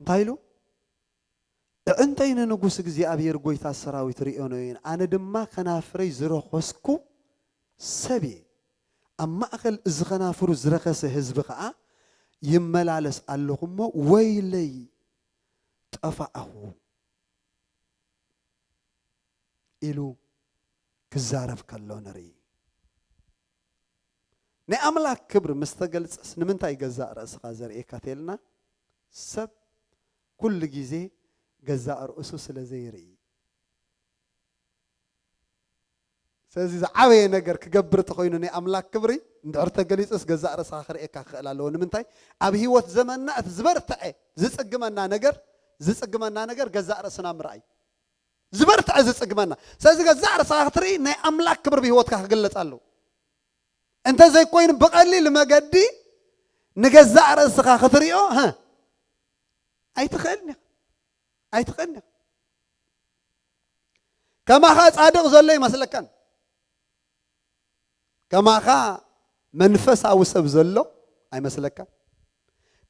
እንታይ ኢሉ? "እዕንተይ ንንጉስ እግዚኣብሔር ጐይታ ሰራዊት ርእዮኖ እየን፣ ኣነ ድማ ከናፍረይ ዝረኸስኩ ሰብ እየ። ኣብ ማእከል እዚ ከናፍሩ ዝረኸሰ ህዝቢ ኸኣ ይመላለስ ኣለኹ እሞ፣ ወይለይ ጠፋእኹ" ኢሉ ክዛረብ ከሎ ንርኢ። ናይ ኣምላኽ ክብሪ ምስ ተገልጸስ ንምንታይ ገዛእ ርእስኻ ዘርእየካ ተልና፣ ሰብ ኩሉ ግዜ ገዛእ ርእሱ ስለ ዘይርኢ። ስለዚ ዝዓበየ ነገር ክገብር ተኾይኑ ናይ ኣምላኽ ክብሪ እንድሕር ተገሊጹስ ገዛእ ርእስኻ ክርእየካ ክኽእል ኣለዎ። ንምንታይ? ኣብ ህይወት ዘመንና እቲ ዝበርትዐ ዝጽግመና ነገር፣ ዝጽግመና ነገር ገዛእ ርእስና ምርኣይ። ዝበርትዐ ዝጽግመና። ስለዚ ገዛእ ርእስኻ ክትርኢ ናይ ኣምላኽ ክብሪ ብህይወትካ ክግለጽ ኣለዎ። እንተ ዘይኮይኑ ብቐሊል መገዲ ንገዛእ ርእስኻ ክትሪኦ፣ ሀ፣ ኣይትኽእልን ኢኻ። ኣይትኽእልን ኢኻ። ከማኻ ጻድቕ ዘሎ ይመስለካን። ከማኻ መንፈሳዊ ሰብ ዘሎ ኣይመስለካን።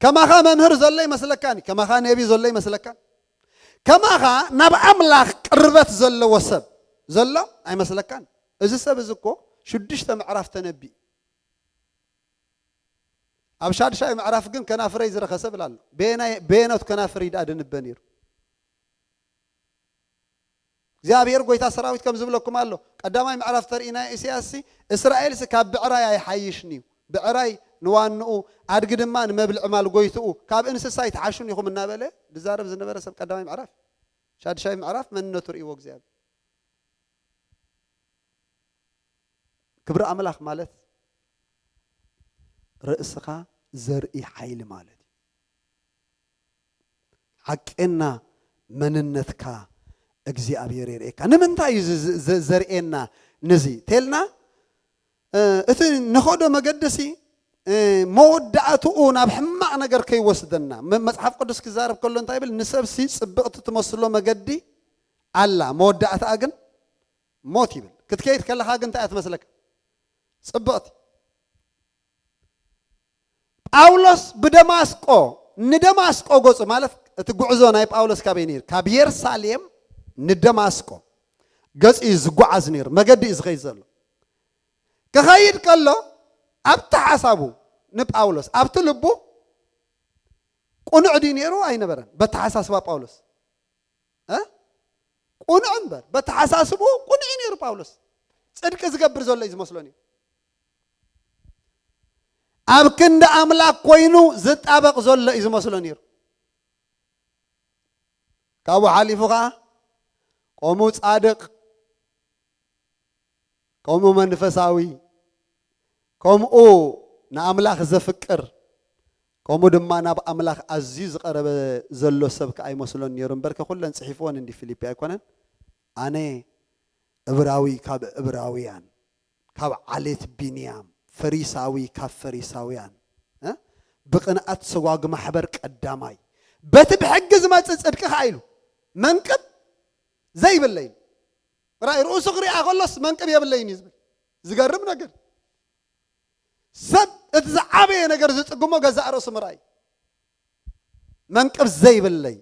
ከማኻ መምህር ዘሎ ይመስለካን። ከማኻ ነቢ ዘሎ ይመስለካን። ከማኻ ናብ ኣምላኽ ቅርበት ዘለዎ ሰብ ዘሎ ኣይመስለካን። እዚ ሰብ እዚ እኮ ሽዱሽተ ምዕራፍ ተነቢ። ኣብ ሻድሻይ ምዕራፍ ግን ከናፍረይ ዝረኸሰ ብል ኣሎ። በየናይ-፣ በየኖት ከናፍር ይድኣ ድንበ ነይሩ? እግዚኣብሔር ጎይታ ሰራዊት ከም ዝብለኩም ኣሎ። ቀዳማይ ምዕራፍ ተርእይና ኢሳያስ ሲ፣ እስራኤል ሲ ካብ ብዕራይ ኣይሓይሽን እዩ። ብዕራይ ንዋንኡ፣ ኣድጊ ድማ ንመብልዒ ማል ጎይትኡ፣ ካብ እንስሳ ኣይትሓሹን ኢኹም እናበለ ዝዛረብ ዝነበረ ሰብ ቀዳማይ ምዕራፍ። ሻድሻይ ምዕራፍ መንነቱ ርእይዎ እግዚኣብሔር። ክብሪ ኣምላኽ ማለት ርእስኻ ዘርኢ ሓይሊ ማለት እዩ። ሓቄና መንነትካ እግዚኣብሔር የርእየካ። ንምንታይ እዩ ዝ-፣ ዝ-፣ ዘርእየና? ንዚ ተልና፣ እ፣ እቲ ንኸዶ መገዲ ሲ፣ እ፣ መወዳእትኡ ናብ ሕማቕ ነገር ከይወስደና። መ-፣ መጽሓፍ ቅዱስ ክዛረብ ከሎ እንታይ ይብል? ንሰብሲ ጽብቕቲ ትመስሎ መገዲ ኣላ፣ መወዳእትኣ ግን ሞት ይብል። ክትከይድ ከለኻ ግን እንታይ እያ ትመስለካ? ጽብቕቲ። ጳውሎስ ብደማስቆ፣ ንደማስቆ ገጹ ማለት እቲ ጉዕዞ ናይ ጳውሎስ ካበይ ነይሩ? ካብ የሩሳሌም ንደማስቆ ገጹ እዩ ዝጓዓዝ ነይሩ። መገዲ እዩ ዝኸይድ ዘሎ። ክኸይድ ከሎ ኣብቲ ሓሳቡ ንጳውሎስ፣ ኣብቲ ልቡ ቅኑዕ ድዩ ነይሩ? ኣይነበረን። በተሓሳስባ ጳውሎስ እ? ቅኑዕ እምበር፣ በተሓሳስብኡ ቅኑዕ እዩ ነይሩ ጳውሎስ። ጽድቂ ዝገብር ዘሎ እዩ ዝመስሎ ነይሩ። ኣብ ክንዲ ኣምላኽ ኮይኑ ዝጣበቕ ዘሎ እዩ ዝመስሎ ነይሩ። ካብኡ ሓሊፉ ኸዓ ከምኡ ጻድቕ፣ ከምኡ መንፈሳዊ፣ ከምኡ ንኣምላኽ ዘፍቅር፣ ከምኡ ድማ ናብ ኣምላኽ ኣዝዩ ዝቐረበ ዘሎ ሰብ ከኣ ኣይመስሎን ነይሩ። እምበርከ ኩለን ጽሒፍወን እንዲ ፊልፒ ኣይኮነን። ኣነ እብራዊ ካብ እብራውያን፣ ካብ ዓሌት ቢንያም፣ ፈሪሳዊ ካብ ፈሪሳውያን፣ እ? ብቕንኣት ሰጓግ ማሕበር ቀዳማይ፣ በቲ ብሕጊ ዝመጽእ ጽድቂ ከኣ ኢሉ መንቅብ ዘይብለይ። ራእይ ርእሱ ክሪኣ ከሎስ መንቅብ የብለይን እዩ ዝብል። ዝገርም ነገር። ሰብ እቲ ዝዓበየ ነገር ዝጽግሞ ገዛእ ርእሱ ምርኣይ። መንቅብ ዘይብለይ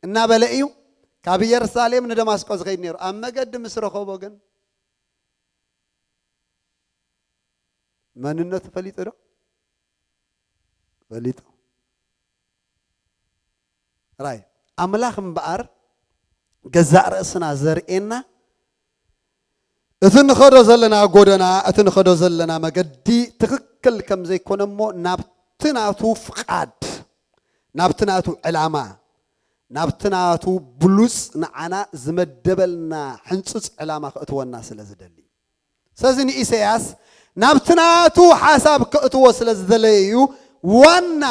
እናበለ እዩ ካብ ኢየሩሳሌም ንደማስቆ ዝኸይድ ነይሩ። ኣብ መገዲ ምስ ረኸቦ ግን መንነቱ ፈሊጡ ዶ? ፈሊጡ። ራይ ኣምላኽ እምበኣር ገዛእ ርእስና ዘርእየና እቲ ንኸዶ ዘለና ጎደና፣ እቲ ንኸዶ ዘለና መገዲ ትኽክል ከም ዘይኮነ እሞ ናብቲ ናቱ ፍቓድ፣ ናብቲ ናቱ ዕላማ፣ ናብቲ ናቱ ብሉጽ ንዓና ዝመደበልና ሕንጹጽ ዕላማ ከእትወና ስለ ዝደሊ። ስለዚ ንኢሳያስ ናብቲ ናቱ ሓሳብ ከእትዎ ስለ ዝደለየ እዩ ዋና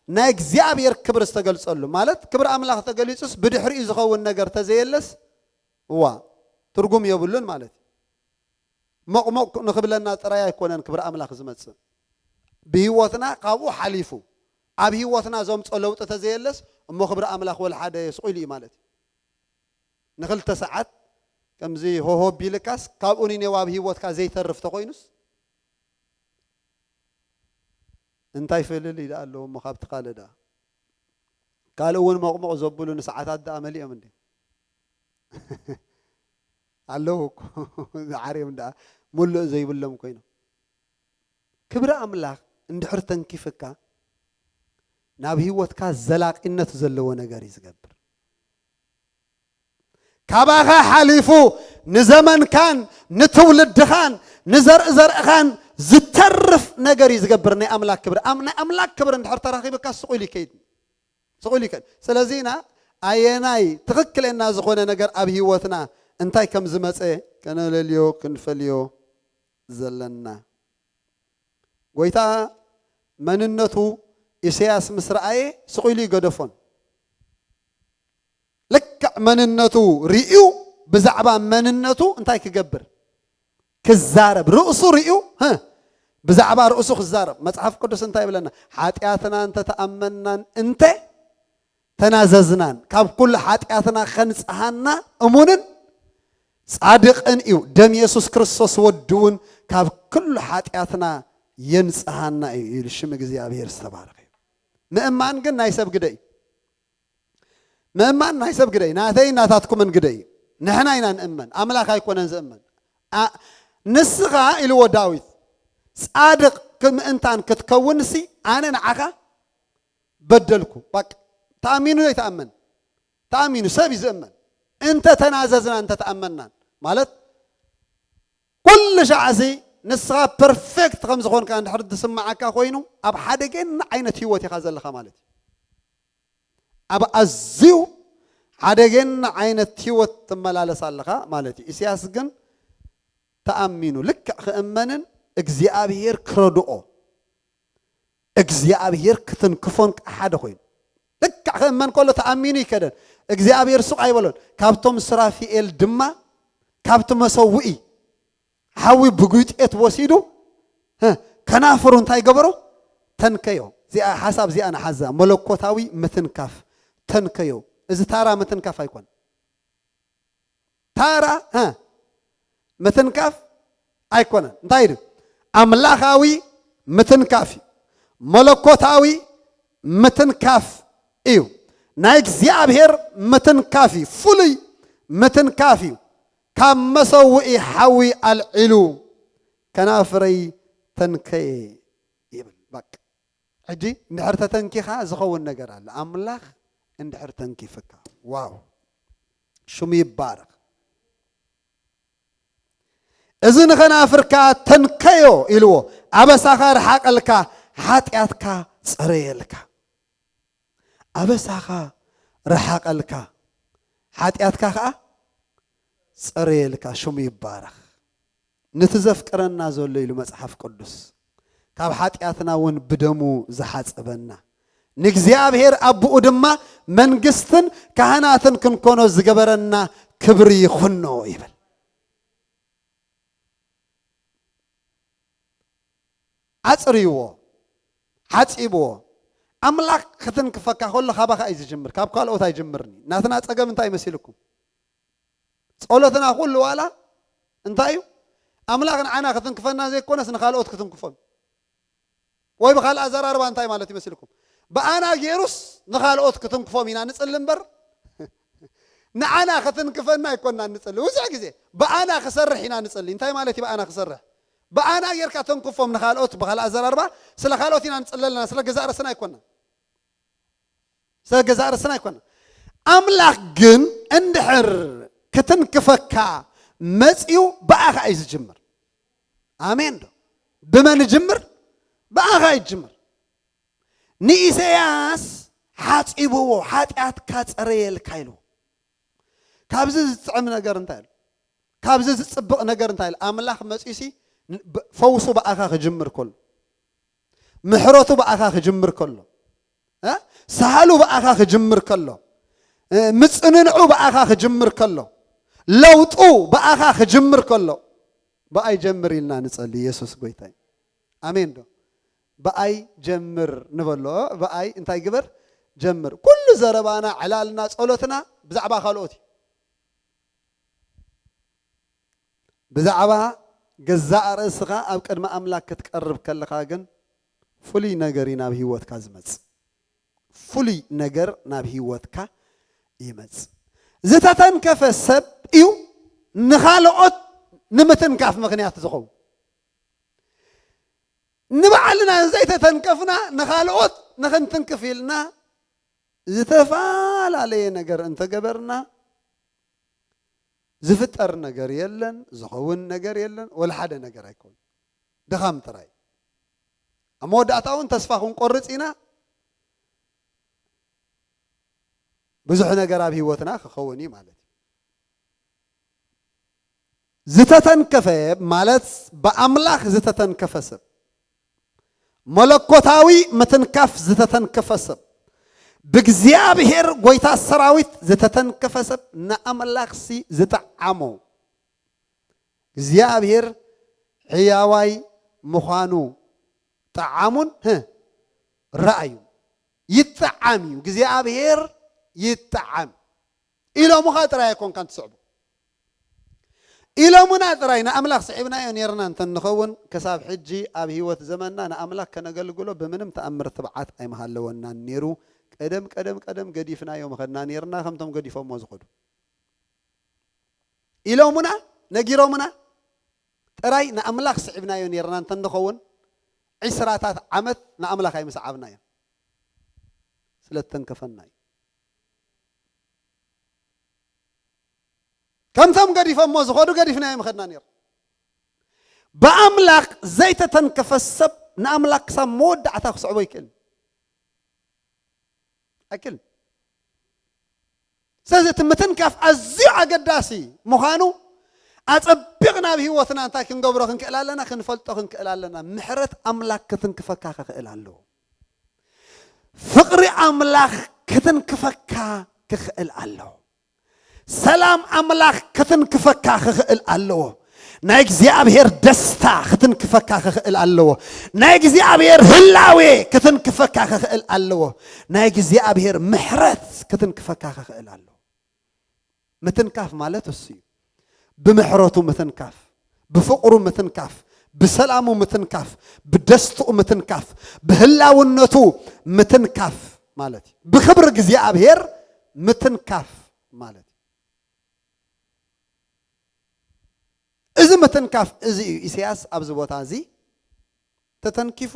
ናይ እግዚኣብሔር ክብሪ ዝተገልጸሉ። ማለት ክብሪ ኣምላኽ ተገሊጹስ ብድሕሪኡ ዝኸውን ነገር ተዘየለስ እዋ ትርጉም የብሉን ማለት እዩ። ሞቕሞቕ ንኽብለና ጥራይ ኣይኮነን ክብሪ ኣምላኽ ዝመጽእ። ብህይወትና ካብኡ ሓሊፉ ኣብ ህይወትና ዘምጾ ለውጢ ተዘየለስ እሞ ክብሪ ኣምላኽ ወላ ሓደ ስቕ ኢሉ እዩ ማለት እዩ። ንኽልተ ሰዓት ከምዚ ሆሆ ቢልካስ ካብኡ ኒኔው ኣብ ህይወትካ ዘይተርፍ ተኾይኑስ እንታይ ፍልልይ ደኣ ኣለዎ እሞ ካብቲ ካልእ ደኣ? ካልእ እውን ሞቕሞቕ ዘብሉ ንሰዓታት ደኣ መሊኦም እንዴ? ኣለዉ እኮ። ዝዓርዮም ደኣ ሙሉእ ዘይብሎም ኮይኖም። ክብሪ ኣምላኽ እንድሕር ተንኪፍካ ናብ ህይወትካ ዘላቒነት ዘለዎ ነገር እዩ ዝገብር። ካባኻ ሓሊፉ ንዘመንካን ንትውልድኻን ንዘርኢ ዘርእኻን ዝተርፍ ነገር እዩ ዝገብር ናይ ኣምላኽ ክብሪ። ኣም-፣ ናይ ኣምላኽ ክብሪ እንድሕር ተራኺብካ ስቕ ኢሉ ይከይድ። ስቕ ኢሉ ይከይድ። ስለዚ ኢና ኣየናይ ትኽክለና ዝኾነ ነገር ኣብ ህይወትና እንታይ ከም ዝመጸ ከነለልዮ ክንፈልዮ ዘለና። ጎይታ መንነቱ ኢሳያስ ምስ ረኣየ ስቕ ኢሉ ይገደፎን። ልክዕ መንነቱ ርእዩ ብዛዕባ መንነቱ እንታይ ክገብር? ክዛረብ። ርእሱ ርእዩ፣ ህ፣ ብዛዕባ ርእሱ ክዛረብ። መጽሓፍ ቅዱስ እንታይ ይብለና? "ሓጢኣትና እንተተኣመናን እንተ ተናዘዝናን፣ ካብ ኩሉ ሓጢኣትና ከንጽሃና እሙንን ጻድቕን እዩ። ደም የሱስ ክርስቶስ ወዱ እውን ካብ ኩሉ ሓጢኣትና የንጽሃና እዩ ኢሉ ሽም እግዚኣብሔር ዝተባረኸ እዩ። ምእማን ግን ናይ ሰብ ግደ እዩ። ምእማን ናይ ሰብ ግደ እዩ። ናተይ ናታትኩምን ግደ እዩ። ንሕና ኢና ንእመን፣ ኣምላኽ ኣይኮነን ዝእመን። ኣ-፣ ንስኻ ኢልዎ ዳዊት፣ ጻድቕ ምእንታን ክትከውንሲ ኣነ ንዓኻ በደልኩ። በቃ ተኣሚኑ ዘይተኣመን ተኣሚኑ ሰብ እዩ ዝእመን። እንተ ተናዘዝና እንተ ተኣመናን ማለት ኩሉ ሻዕሲ ንስኻ ፐርፌክት ከም ዝኾንካ እንድሕር ዝስምዓካ ኮይኑ ኣብ ሓደገና ዓይነት ህይወት ኢኻ ዘለኻ ማለት እዩ። ኣብ ኣዝዩ ሓደገና ዓይነት ህይወት ትመላለስ ኣለኻ ማለት እዩ። ኢሳያስ ግን ተኣሚኑ ልክዕ ክእመንን እግዚኣብሔር ክረድኦ እግዚኣብሔር ክትንክፎን ሓደ ኮይኑ ልክዕ ክእመን ከሎ ተኣሚኑ ይከደን። እግዚኣብሔር ሱቕ ኣይበሎን። ካብቶም ስራፊኤል ድማ ካብቲ መሰውኢ ሓዊ ብጉጤት ወሲዱ፣ ህ፣ ከናፍሩ እንታይ ገበሮ? ተንከዮ። እዚኣ ሓሳብ እዚኣ ንሓዛ፣ መለኮታዊ ምትንካፍ ተንከዮ። እዚ ታራ ምትንካፍ ኣይኮን። ታራ፣ ህ፣ ምትንካፍ ኣይኮነን። እንታይ እዩ? ኣምላኻዊ ምትንካፍ እዩ። መለኮታዊ ምትንካፍ እዩ። ናይ እግዚኣብሔር ምትንካፍ እዩ። ፍሉይ ምትንካፍ እዩ። ካብ መሰውኢ ሓዊ ኣልዒሉ ከናፍረይ ተንከየ ይብል። በቃ። ሕጂ እንድሕር ተተንኪኻ ዝኸውን ነገር ኣለ። ኣምላኽ እንድሕር ተንኪፍካ። ዋው! ሽሙ ይባረኽ። እዚ ንኸናፍርካ ተንከዮ ኢልዎ። ኣበሳኻ ርሓቐልካ፣ ሓጢኣትካ ጸረየልካ። ኣበሳኻ ርሓቐልካ፣ ሓጢኣትካ ኸኣ ጸረየልካ። ሽሙ ይባረኽ። ነቲ ዘፍቅረና ዘሎ ኢሉ መጽሓፍ ቅዱስ፣ ካብ ሓጢኣትና እውን ብደሙ ዝሓጸበና፣ ንእግዚኣብሔር ኣቦኡ ድማ መንግስትን ካህናትን ክንኮኖ ዝገበረና ክብሪ ይኹኖ ይብል። ኣጽርይዎ፣ ሓጺብዎ። ኣምላኽ ክትንክፈካ ከሎ ካባኻ እዩ ዝጅምር፣ ካብ ካልኦት ኣይጅምርን እዩ። ናትና ጸገም እንታይ መሲልኩም? ጸሎትና ኩሉ ዋላ እንታይ እዩ? ኣምላኽ ንዓና ክትንክፈና ዘይኮነስ ንኻልኦት ክትንክፎም። ወይ ብኻልእ ኣዘራርባ እንታይ ማለት ይመስልኩም? ብኣና ገይሩስ ንኻልኦት ክትንክፎም ኢና ንጽሊ እምበር፣ ንዓና ክትንክፈና ኣይኮንና ንጽሊ። ብዙሕ ግዜ ብኣና ክሰርሕ ኢና ንጽሊ። እንታይ ማለት እዩ ብኣና ክሰርሕ? ብኣና ጌርካ ተንክፎም ንኻልኦት፣ ብኻልእ ኣዘራርባ ስለ ካልኦት ኢና ንጽሊ ኣለና፣ ስለ ገዛእ ርእስና ኣይኮንና። ስለ ገዛእ ርእስና ኣይኮንና። ኣምላኽ ግን እንድሕር ክትንክፈካ መጺኡ ብኣኻ እዩ ዝጅምር። ኣሜን ዶ? ብመን ይጅምር? ብኣኻ ይጅምር። ንኢሳያስ ሓጺብዎ፣ ሓጢኣትካ ጸረየልካ ኢልዎ። ካብዚ ዝጥዕም ነገር እንታይ ኣሎ? ካብዚ ዝጽብቕ ነገር እንታይ ኣሎ? ኣምላኽ መጺሲ ን-፣ ብ-፣ ፈውሱ ብኣኻ ክጅምር ከሎ፣ ምሕረቱ ብኣኻ ክጅምር ከሎ፣ እ? ሳህሉ ብኣኻ ክጅምር ከሎ፣ እ፣ ምጽንንዑ ብኣኻ ክጅምር ከሎ፣ ለውጡ ብኣኻ ክጅምር ከሎ፣ ብኣይ ጀምር ኢልና ንጸሊ። ኢየሱስ ጎይታ እዩ። ኣሜን ዶ? ብኣይ ጀምር ንበሎ። ብኣይ እንታይ ግበር? ጀምር። ኩሉ ዘረባና፣ ዕላልና፣ ጸሎትና ብዛዕባ ካልኦት እዩ። ብዛዕባ ገዛእ ርእስኻ ኣብ ቅድሚ ኣምላኽ ክትቀርብ ከለኻ ግን ፍሉይ ነገር እዩ ናብ ህይወትካ ዝመጽእ። ፍሉይ ነገር ናብ ህይወትካ ይመጽእ። ዝተተንከፈ ሰብ እዩ ንኻልኦት ንምትንካፍ ምኽንያት ዝኸውን። ንባዕልና ዘይተተንከፍና ንኻልኦት ንኽንትንክፍ ኢልና ዝተፈላለየ ነገር እንተገበርና ዝፍጠር ነገር የለን፣ ዝኸውን ነገር የለን፣ ወላ ሓደ ነገር ኣይኮን። ድኻም ጥራይ። ኣብ መወዳእታ እውን ተስፋ ክንቆርጽ ኢና። ብዙሕ ነገር ኣብ ህይወትና ክኸውን እዩ ማለት እዩ። ዝተተንከፈ ማለት ብኣምላኽ ዝተተንከፈ ሰብ፣ መለኮታዊ ምትንካፍ ዝተተንከፈ ሰብ፣ ብእግዚኣብሔር ጎይታ ሰራዊት ዝተተንከፈ ሰብ ንኣምላኽሲ ዝጠዓሞ። እግዚኣብሔር ሕያዋይ ምዃኑ ጠዓሙን፣ ህ፣ ረኣዩ። ይጠዓም እዩ። እግዚኣብሔር ይጠዓም። ኢሎምኻ ጥራይ ኣይኮንካን ትስዕቦ። ኢሎምና ጥራይ ንኣምላኽ ስዒብናዮ ኔርና እንተ ንኸውን፣ ክሳብ ሕጂ ኣብ ህይወት ዘመንና ንኣምላኽ ከነገልግሎ ብምንም ተኣምር ትብዓት ኣይምሃለወናን ኔሩ። ቀደም፣ ቀደም፣ ቀደም ገዲፍናዮ ምኸድና ኔርና፣ ከምቶም ገዲፎሞ ዝኸዱ። ኢሎምና፣ ነጊሮምና፣ ጥራይ ንኣምላኽ ስዒብናዮ ኔርና እንተ ንኸውን፣ ዒስራታት ዓመት ንኣምላኽ ኣይምሰዓብናዮ። ስለ እተንከፈና እዩ። ከምቶም ገዲፎሞ ዝኸዱ ገዲፍናዮ ምኸድና ኔርና። ብኣምላኽ ዘይተተንከፈ ሰብ ንኣምላኽ ክሳብ መወዳእታ ክስዕቦ ይክእል። ኣይክእልን። ስለዚ እቲ ምትንካፍ ኣዝዩ ኣገዳሲ ምዃኑ ኣጸቢቕና ኣብ ህይወትና እንታይ ክንገብሮ ክንክእል ኣለና? ክንፈልጦ ክንክእል ኣለና። ምሕረት ኣምላኽ ክትንክፈካ ክኽእል ኣለዎ። ፍቕሪ ኣምላኽ ክትንክፈካ ክኽእል ኣለዎ። ሰላም ኣምላኽ ክትንክፈካ ክኽእል ኣለዎ። ናይ እግዚኣብሔር ደስታ ክትንክፈካ ክኽእል ኣለዎ። ናይ እግዚኣብሔር ህላዌ ክትንክፈካ ክኽእል ኣለዎ። ናይ እግዚኣብሔር ምሕረት ክትንክፈካ ክኽእል ኣለዎ። ምትንካፍ ማለት እሱ እዩ። ብምሕረቱ ምትንካፍ፣ ብፍቕሩ ምትንካፍ፣ ብሰላሙ ምትንካፍ፣ ብደስትኡ ምትንካፍ፣ ብህላውነቱ ምትንካፍ ማለት እዩ። ብክብሪ እግዚኣብሔር ምትንካፍ ማለት እዩ። እዚ ምትንካፍ እዚ እዩ ኢሳያስ ኣብዚ ቦታ እዚ ተተንኪፉ።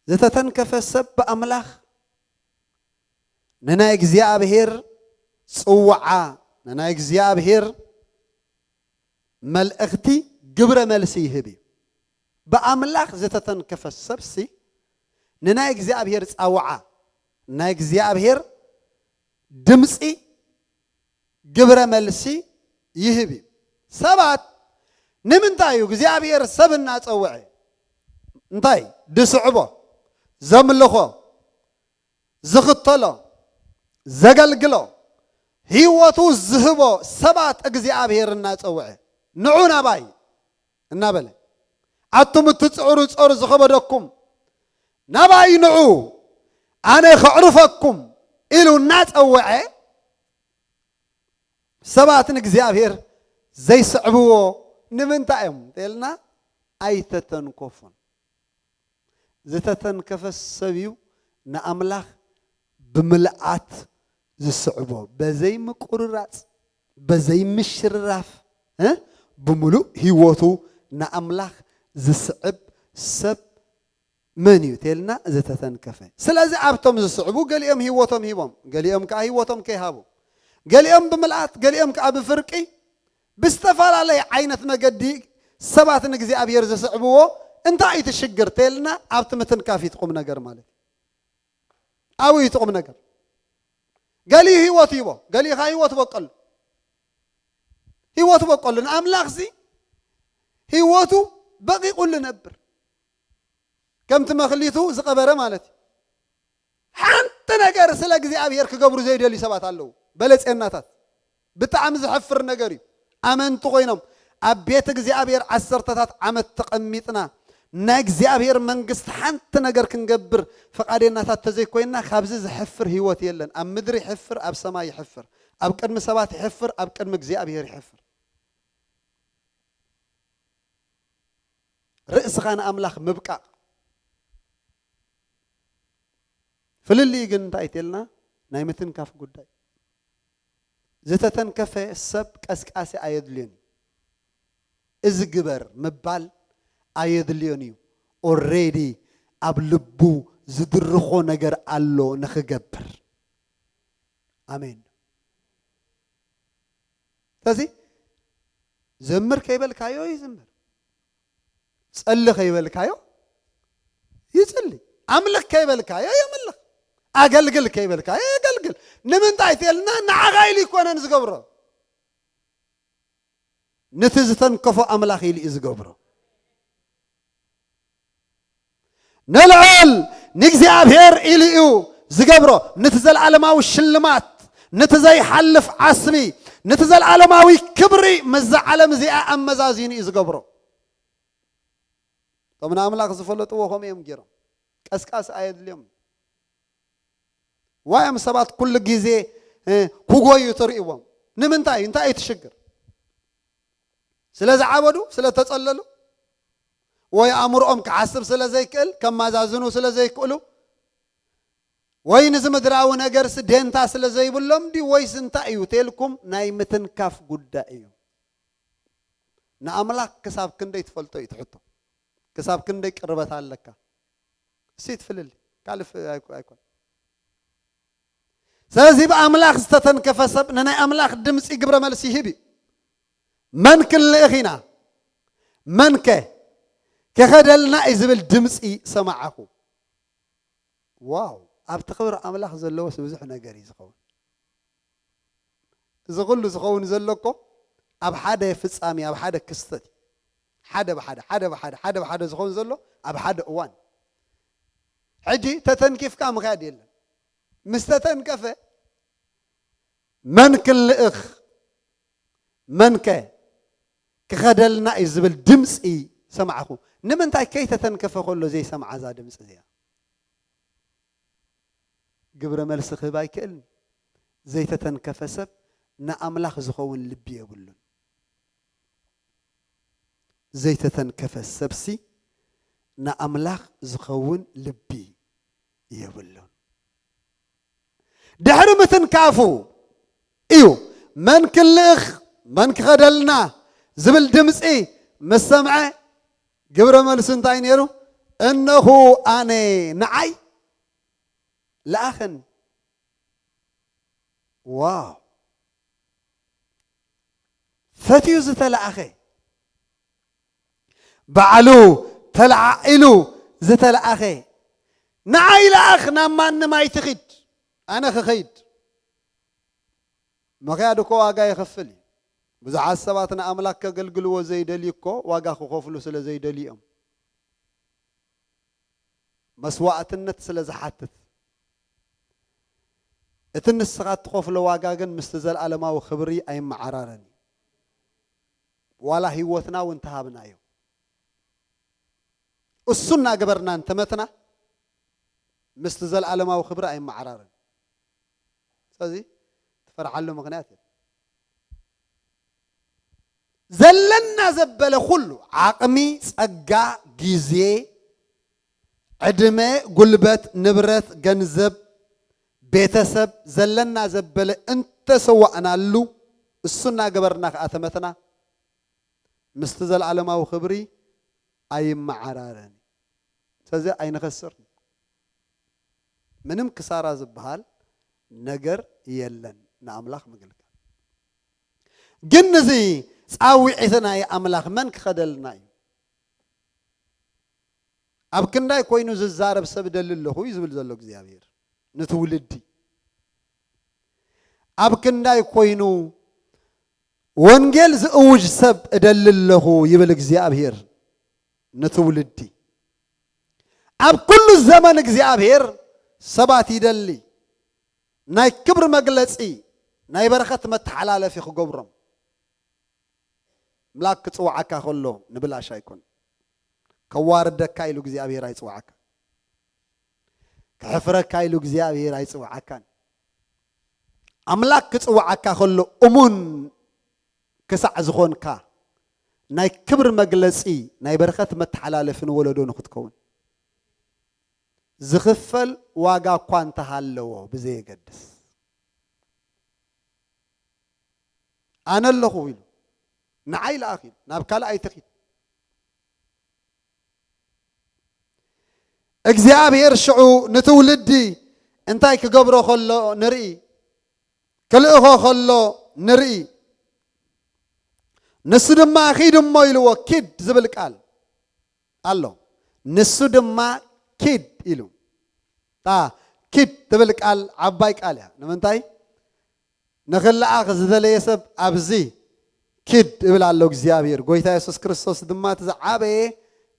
ዝተተንከፈ ሰብ ብኣምላኽ ንናይ እግዚኣብሔር ጽውዓ፣ ንናይ እግዚኣብሔር መልእኽቲ ግብረ መልሲ ይህብ እዩ። ብኣምላኽ ዝተተንከፈ ሰብሲ ንናይ እግዚኣብሔር ጻውዓ፣ ናይ እግዚኣብሔር ድምፂ ግብረ መልሲ ይህብ እዩ። ሰባት ንምንታይ እዩ እግዚኣብሔር ሰብ እናጸውዐ እንታይ ድስዕቦ፣ ዘምልኾ፣ ዝኽተሎ፣ ዘገልግሎ፣ ህይወቱ ዝህቦ ሰባት እግዚኣብሔር እናጸውዐ ንዑ ናባይ እናበለ፣ ኣቱም እትጽዕሩ ጾር ዝኸበደኩም ናባይ ንዑ ኣነ ከዕርፈኩም ኢሉ እናጸውዐ፣ ሰባት ንእግዚኣብሔር ዘይስዕብዎ ንምንታይ እዮም ተልና፣ ኣይተተንኮፉን። ዝተተንከፈ ሰብ እዩ ንኣምላኽ ብምልኣት ዝስዕቦ፣ በዘይ ምቁርራጽ፣ በዘይ ምሽርራፍ፣ እ? ብምሉእ ህይወቱ ንኣምላኽ ዝስዕብ ሰብ መን እዩ ተልና፣ ዝተተንከፈ። ስለዚ ኣብቶም ዝስዕቡ ገሊኦም ህይወቶም ሂቦም፣ ገሊኦም ከኣ ህይወቶም ከይሃቡ፣ ገሊኦም ብምልኣት፣ ገሊኦም ከኣ ብፍርቂ፣ ብዝተፈላለየ ዓይነት መገዲ ሰባት ንእግዚኣብሔር ዝስዕብዎ እንታይ እዩ እቲ ሽግር ተልና፣ ኣብቲ ምትንካፍ እዩ እቲ ቁም ነገር ማለት እዩ። ኣብኡ እዩ እቲ ቁም ነገር። ገሊኡ ህይወቱ ይቦ፣ ገሊኡ ከኣ ህይወቱ በቀሉ። ህይወቱ በቀሉ። ንኣምላኽሲ ህይወቱ በቂቁሉ ነብር። ከምቲ መኽሊቱ ዝቐበረ ማለት እዩ። ሓንቲ ነገር ስለ እግዚኣብሔር ክገብሩ ዘይደልዩ ሰባት ኣለዉ። በለጼናታት። ብጣዕሚ ዘሕፍር ነገር እዩ። ኣመንቲ ኮይኖም ኣብ ቤት እግዚኣብሔር ዓሰርተታት ዓመት ተቐሚጥና ናይ እግዚኣብሔር መንግስቲ ሓንቲ ነገር ክንገብር ፈቓደኛታት ተዘይኮይንና ካብዚ ዘሕፍር ህይወት የለን። ኣብ ምድሪ ይሕፍር፣ ኣብ ሰማይ ይሕፍር፣ ኣብ ቅድሚ ሰባት ይሕፍር፣ ኣብ ቅድሚ እግዚኣብሔር ይሕፍር። ርእስኻ ንኣምላኽ ምብቃቕ። ፍልልይ ግን እንታይ ተልና? ናይ ምትንካፍ ጉዳይ። ዝተተንከፈ ሰብ ቀስቃሲ ኣየድልዮን እዩ። እዚ ግበር ምባል ኣየድልዮን እዩ። ኦሬዲ ኣብ ልቡ ዝድርኾ ነገር ኣሎ ንኽገብር። ኣሜን። ስለዚ ዘምር ከይበልካዮ ይዝምር፣ ጸሊ ከይበልካዮ ይጽሊ፣ ኣምልኽ ከይበልካዮ የምልኽ፣ ኣገልግል ከይበልካዮ የገልግል። ንምንታይ ተልና ንዓኻ ኢሉ ይኮነን ዝገብሮ፣ ነቲ ዝተንከፎ ኣምላኽ ኢሉ እዩ ዝገብሮ። ነልዕል ንእግዚኣብሔር ኢሉ እዩ ዝገብሮ። ነቲ ዘለዓለማዊ ሽልማት፣ ነቲ ዘይሓልፍ ዓስቢ፣ ነቲ ዘለዓለማዊ ክብሪ ምስዛ ዓለም እዚኣ ኣመዛዚኑ እዩ ዝገብሮ። እቶም ንኣምላኽ ዝፈለጥዎ ከምኡ እዮም ገይሮም። ቀስቃሲ ኣየድልዮም። ዋዮም ሰባት ኩሉ ግዜ፣ እ፣ ክጎዩ ትርእይዎም። ንምንታይ? እንታይ እዩ እቲ ሽግር? ስለ ዝዓበዱ፣ ስለ ተጸለሉ፣ ወይ ኣእምሮኦም ክሓስብ ስለ ዘይክእል፣ ከማዛዝኑ ስለ ዘይክእሉ፣ ወይ ንዚ ምድራዊ ነገርሲ ደንታ ስለ ዘይብሎም ድዩ፣ ወይስ እንታይ እዩ ተልኩም? ናይ ምትንካፍ ጉዳይ እዩ። ንኣምላኽ ክሳብ ክንደይ ትፈልጦ እዩ ትሕቶ? ክሳብ ክንደይ ቅርበት ኣለካ? እሱ ትፍልል ካልፍ ኣይኮን። ስለዚ ብኣምላኽ ዝተተንከፈ ሰብ ንናይ ኣምላኽ ድምፂ ግብረ መልሲ ይህብ እዩ። መን ክንልእኽ ኢና? መንከ ክኸደልና እዩ ዝብል ድምፂ ሰማዕኹ። ዋው! ኣብቲ ክብሪ ኣምላኽ ዘለዎስ ብዙሕ ነገር እዩ ዝኸውን። እዚ ኩሉ ዝኸውን ዘሎ እኮ ኣብ ሓደ ፍጻሜ፣ ኣብ ሓደ ክስተት እዩ። ሓደ ብሓደ፣ ሓደ ብሓደ፣ ሓደ ብሓደ ዝኸውን ዘሎ ኣብ ሓደ እዋን። ሕጂ ተተንኪፍካ ምኽያድ የለን። ምስ ተተንከፈ መን ክንልእኽ፣ መንከ ክኸደልና እዩ ዝብል ድምፂ ሰማዕኹ። ንምንታይ ከይተተንከፈ ከሎ ዘይሰምዓ እዛ ድምፂ እዚኣ? ግብረ መልሲ ክህብ ኣይክእልን። ዘይተተንከፈ ሰብ ንኣምላኽ ዝኸውን ልቢ የብሉን። ዘይተተንከፈ ሰብሲ ንኣምላኽ ዝኸውን ልቢ የብሉን። ድሕሪ ምትንካፉ እዩ መን ክልእኽ፣ መን ክኸደልና ዝብል ድምፂ ምስ ሰምዐ፣ ግብረ መልሱ እንታይ ነይሩ? እነኹ ኣነ፣ ንዓይ ለኣኸኒ። ዋው! ፈትዩ ዝተለኣኸ፣ ባዕሉ ተለዓዒሉ ዝተለኣኸ፣ ንዓይ ለኣኽ፣ ናብ ማንም ኣይትኺድ፣ ኣነ ክኸይድ። ምኽያድ እኮ ዋጋ የኸፍል እዩ። ብዙሓት ሰባት ንኣምላኽ ከገልግልዎ ዘይደልዩ እኮ ዋጋ ክኸፍሉ ስለ ዘይደልዩ እዮም። መስዋእትነት ስለ ዝሓትት፣ እቲ ንስኻ እትኸፍሎ ዋጋ ግን ምስቲ ዘለኣለማዊ ክብሪ ኣይመዓራረን እዩ። ዋላ ህይወትና እውን እንተሃብናዮ፣ እሱ እናገበርና እንተመትና፣ ምስቲ ዘለኣለማዊ ክብሪ ኣይመዓራረን። ስለዚ ትፈርሓሉ ምኽንያት የለን። ዘለና ዘበለ ኩሉ፣ ዓቕሚ፣ ጸጋ፣ ግዜ፣ ዕድመ፣ ጉልበት፣ ንብረት፣ ገንዘብ፣ ቤተሰብ፣ ዘለና ዘበለ እንተሰዋእናሉ፣ እሱ እናገበርና ከኣ ተመትና፣ ምስቲ ዘለኣለማዊ ክብሪ ኣይመዓራረን። ስለዚ ኣይንኸስርን። ምንም ክሳራ ዝበሃል ነገር የለን ንኣምላኽ ምግልጋል። ግን እዚ ጻውዒት ናይ ኣምላኽ መን ክኸደልና እዩ? ኣብ ክንዳይ ኮይኑ ዝዛረብ ሰብ እደሊ ኣለኹ እዩ ዝብል ዘሎ እግዚኣብሔር ንትውልዲ። ኣብ ክንዳይ ኮይኑ ወንጌል ዝእውጅ ሰብ እደሊ ኣለኹ ይብል እግዚኣብሔር ንትውልዲ። ኣብ ኩሉ ዘመን እግዚኣብሔር ሰባት ይደሊ፣ ናይ ክብሪ መግለጺ፣ ናይ በረኸት መተሓላለፊ ክገብሮም። ኣምላኽ ክጽውዓካ ከሎ ንብላሽ ኣይኮን። ከዋርደካ ኢሉ እግዚኣብሔር ኣይጽውዓካ። ከሕፍረካ ኢሉ እግዚኣብሔር ኣይጽውዓካን። ኣምላኽ ክጽውዓካ ከሎ እሙን ክሳዕ ዝኾንካ፣ ናይ ክብሪ መግለጺ፣ ናይ በረኸት መተሓላለፊ ንወለዶ ንኽትከውን። ዝኽፈል ዋጋ እኳ እንተሃለዎ ብዘየገድስ፣ ኣነ ኣለኹ ኢሉ፣ ንዓይ ለኣኽ ኢሉ፣ ናብ ካልእ ኣይትኺድ። እግዚኣብሔር ሽዑ ንትውልዲ እንታይ ክገብሮ ከሎ ንርኢ፣ ክልእኾ ከሎ ንርኢ። ንሱ ድማ ኪድ እሞ ኢልዎ፣ ኪድ ዝብል ቃል ኣሎ። ንሱ ድማ ኪድ ኢሉ። እታ ኪድ ትብል ቃል ዓባይ ቃል እያ። ንምንታይ? ንኽለኣኽ ዝደለየ ሰብ ኣብዚ ኪድ እብል ኣሎ እግዚኣብሔር። ጎይታ የሱስ ክርስቶስ ድማ እቲ ዝዓበየ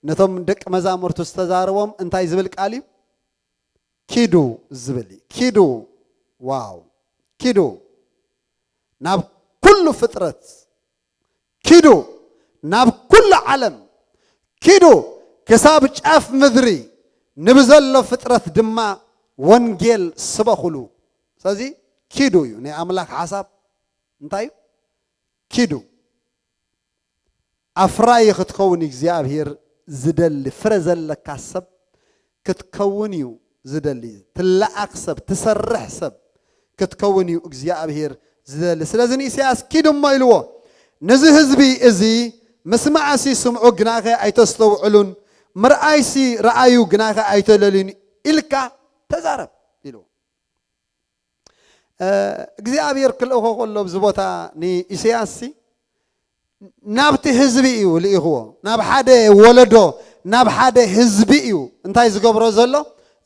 ነቶም ደቂ መዛሙርቱ ዝተዛረቦም እንታይ ዝብል ቃል እዩ? ኪዱ ዝብል እዩ። ኪዱ፣ ዋው! ኪዱ ናብ ኩሉ ፍጥረት፣ ኪዱ ናብ ኩሉ ዓለም፣ ኪዱ ክሳብ ጫፍ ምድሪ፣ ንብዘሎ ፍጥረት ድማ ወንጌል ስበኹሉ። ስለዚ ኪዱ እዩ ናይ ኣምላኽ ሓሳብ። እንታይ እዩ? ኪዱ። ኣፍራዪ ክትከውን እዩ እግዚኣብሔር ዝደሊ። ፍረ ዘለካ ሰብ ክትከውን እዩ ዝደሊ። ትለኣኽ ሰብ፣ ትሰርሕ ሰብ ክትከውን እዩ እግዚኣብሔር ዝደሊ። ስለዚ ንኢሳያስ ኪድ እሞ ኢልዎ፣ ነዚ ህዝቢ እዚ ምስማዕሲ ስምዑ ግናኸ ኣይተስተውዕሉን፣ ምርኣይሲ ረኣዩ ግናኸ ኣይተለልዩን ኢልካ ተዛረብ ኢልዎ። እግዚኣብሔር ክልእኾ ከሎ ኣብዚ ቦታ ንኢሳያስ ናብቲ ህዝቢ እዩ ልኢኽዎ። ናብ ሓደ ወለዶ፣ ናብ ሓደ ህዝቢ እዩ እንታይ ዝገብሮ ዘሎ?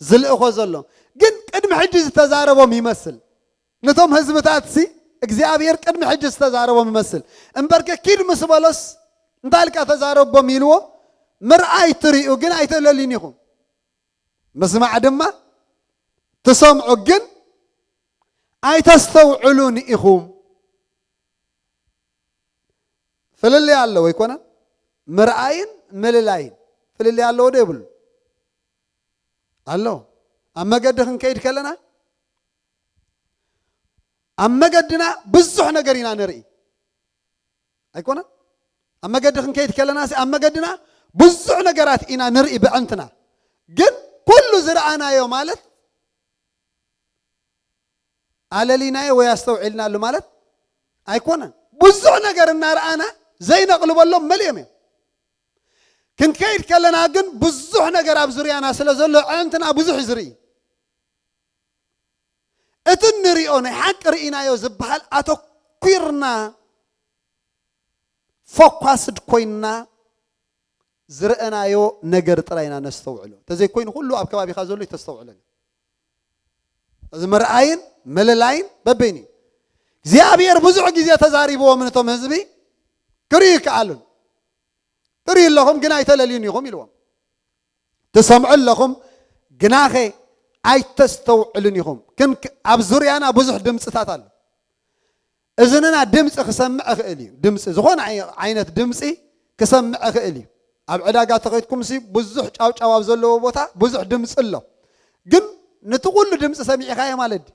ዝልእኾ ዘሎ። ግን ቅድሚ ሕጂ ዝተዛረቦም ይመስል። ነቶም ህዝብታት ሲ እግዚኣብሔር ቅድሚ ሕጂ ዝተዛረቦም ይመስል። እምበርከ ኪድ ምስ በሎስ እንታይ ኢልካ ተዛረቦም ኢልዎ? ምርኣይ ትርእዩ ግን ኣይተለልዩን ኢኹም። ምስማዕ ድማ ትሰምዑ ግን ኣይተስተውዕሉን ኢኹም። ፍልልይ ኣለዎ ኣይኮነን? ምርኣይን ምልላይን ፍልልይ ኣለዎ ዶ የብሉ? ኣሎ። ኣብ መገዲ ክንከይድ ከለና ኣብ መገድና ብዙሕ ነገር ኢና ንርኢ ኣይኮነን? ኣብ መገዲ ክንከይድ ከለና ኣብ መገድና ብዙሕ ነገራት ኢና ንርኢ ብዕንትና። ግን ኩሉ ዝረኣናዮ ማለት ኣለሊናዮ ወይ ኣስተውዒልናሉ ማለት ኣይኮነን። ብዙሕ ነገር እናረኣና ዘይነቕልበሎም መሊኦም እዮም። ክንከይድ ከለና ግን ብዙሕ ነገር ኣብ ዙርያና ስለ ዘሎ ኣዕንትና ብዙሕ እዩ ዝርኢ። እቲ እንሪኦ ናይ ሓቂ ርኢናዮ ዝበሃል ኣተኲርና ፎኳስድ ኮይንና ዝረአናዮ ነገር ጥራይ ኢና ነስተውዕሎ። እንተዘይኮይኑ ኩሉ ኣብ ከባቢኻ ዘሎ ይተስተውዕለን። እዚ ምርኣይን ምልላይን በበይኑ እዩ። እግዚኣብሔር ብዙሕ ግዜ ተዛሪብዎም ነቶም ህዝቢ ክርእዩ ይከኣሉን። ትርእዩ ኣለኹም ግን ኣይተለልዩን ኢኹም ኢልዎም። ትሰምዑ ኣለኹም ግናኸ ኣይተስተውዕሉን ኢኹም። ግን ኣብ ዙርያና ብዙሕ ድምፅታት ኣሎ። እዝንና ድምፂ ክሰምዕ እኽእል እዩ። ድምፂ ዝኾነ ዓይነት ድምፂ ክሰምዕ እኽእል እዩ። ኣብ ዕዳጋ ተኸይድኩም ሲ ብዙሕ ጫውጫው ኣብ ዘለዎ ቦታ ብዙሕ ድምፂ ኣሎ። ግን ነቲ ኩሉ ድምፂ ሰሚዕኻዮ ማለት ድዩ?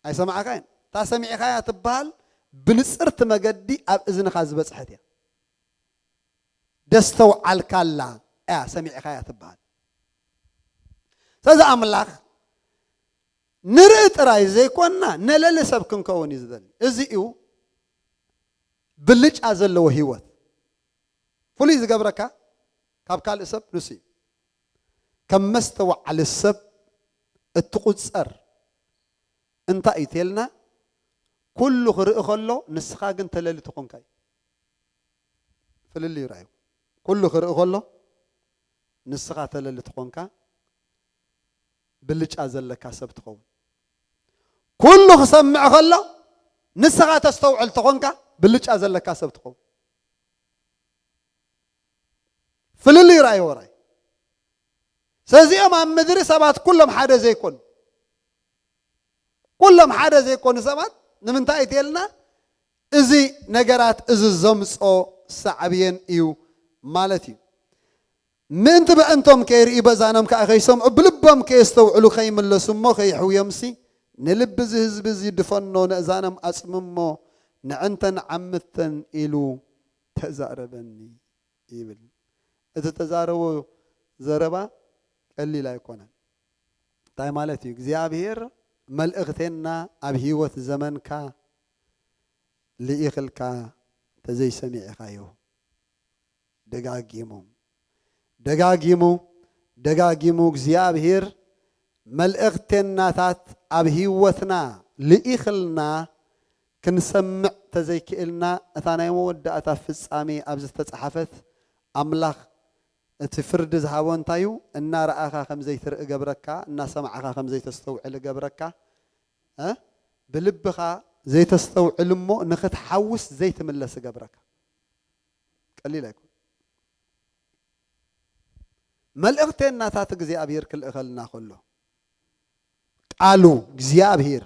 ኣይሰማዕካዮን። እታ ሰሚዕኻያ ትበሃል ብንፅርቲ መገዲ ኣብ እዝንኻ ዝበፅሐት እያ። ደስተውዓልካላ እያ ሰሚዕኻያ ትበሃል። ስለዚ ኣምላኽ ንርኢ ጥራይ ዘይኮንና ነለሊ ሰብ ክንከውን እዩ ዝደሊ። እዚ እዩ ብልጫ ዘለዎ ህይወት። ፍሉይ ዝገብረካ ካብ ካልእ ሰብ ንሱ እዩ። ከም መስተዋዕሊ ሰብ እትቑጸር እንታይ እዩ ተልና? ኩሉ ክርኢ ከሎ ንስኻ ግን ተለሊ ተኾንካ እዩ። ፍልልዩ ርኣዩ። ኩሉ ክርኢ ከሎ ንስኻ ተለሊ ተኾንካ ብልጫ ዘለካ ሰብ ትኸውን። ኩሉ ክሰምዕ ከሎ ንስኻ ተስተውዕል ተኾንካ ብልጫ ዘለካ ሰብ ትኸውን። ፍልልይ ርኣይዎ ርኣይ። ሰዚኦም ኣብ ምድሪ ሰባት ኩሎም ሓደ ዘይኮኑ። ኩሎም ሓደ ዘይኮኑ ሰባት ንምንታይ እትልና? እዚ ነገራት እዚ ዘምጾ ሳዕብየን እዩ ማለት እዩ። ምእንቲ ብዕንቶም ከይርኢ በዛኖም ከኣ ከይሰምዑ ብልቦም ከየስተውዕሉ ከይምለሱ እሞ ከይሕውዮምሲ ንልቢ እዚ ህዝቢ እዚ ድፈኖ ነእዛኖም ኣጽምሞ ንዕንተን ዓምተን ኢሉ ተዛረበኒ ይብል። እቲ ተዛረቦ ዘረባ ቀሊል ኣይኮነን። እንታይ ማለት እዩ? እግዚኣብሔር መልእኽቴና ኣብ ህይወት ዘመንካ ልኢኽልካ ተዘይሰሚዕኻዮ ደጋጊሙ ደጋጊሙ ደጋጊሙ እግዚኣብሔር መልእኽቴናታት ኣብ ህይወትና ልኢኽልና ክንሰምዕ ተዘይክእልና እታ ናይ መወዳእታ ፍጻሜ ኣብ ዝተጻሓፈት ኣምላኽ እቲ ፍርዲ ዝሃቦ እንታይ እዩ? እናረኣኻ ከም ዘይትርኢ ገብረካ፣ እናሰማዕኻ ከም ዘይተስተውዕል ገብረካ፣ እ? ብልብኻ ዘይተስተውዕል እሞ ንኽትሓውስ ዘይትምለስ ገብረካ። ቀሊል ኣይኮን። መልእኽቴናታት እግዚኣብሔር ክልእኸልና ከሎ፣ ቃሉ እግዚኣብሔር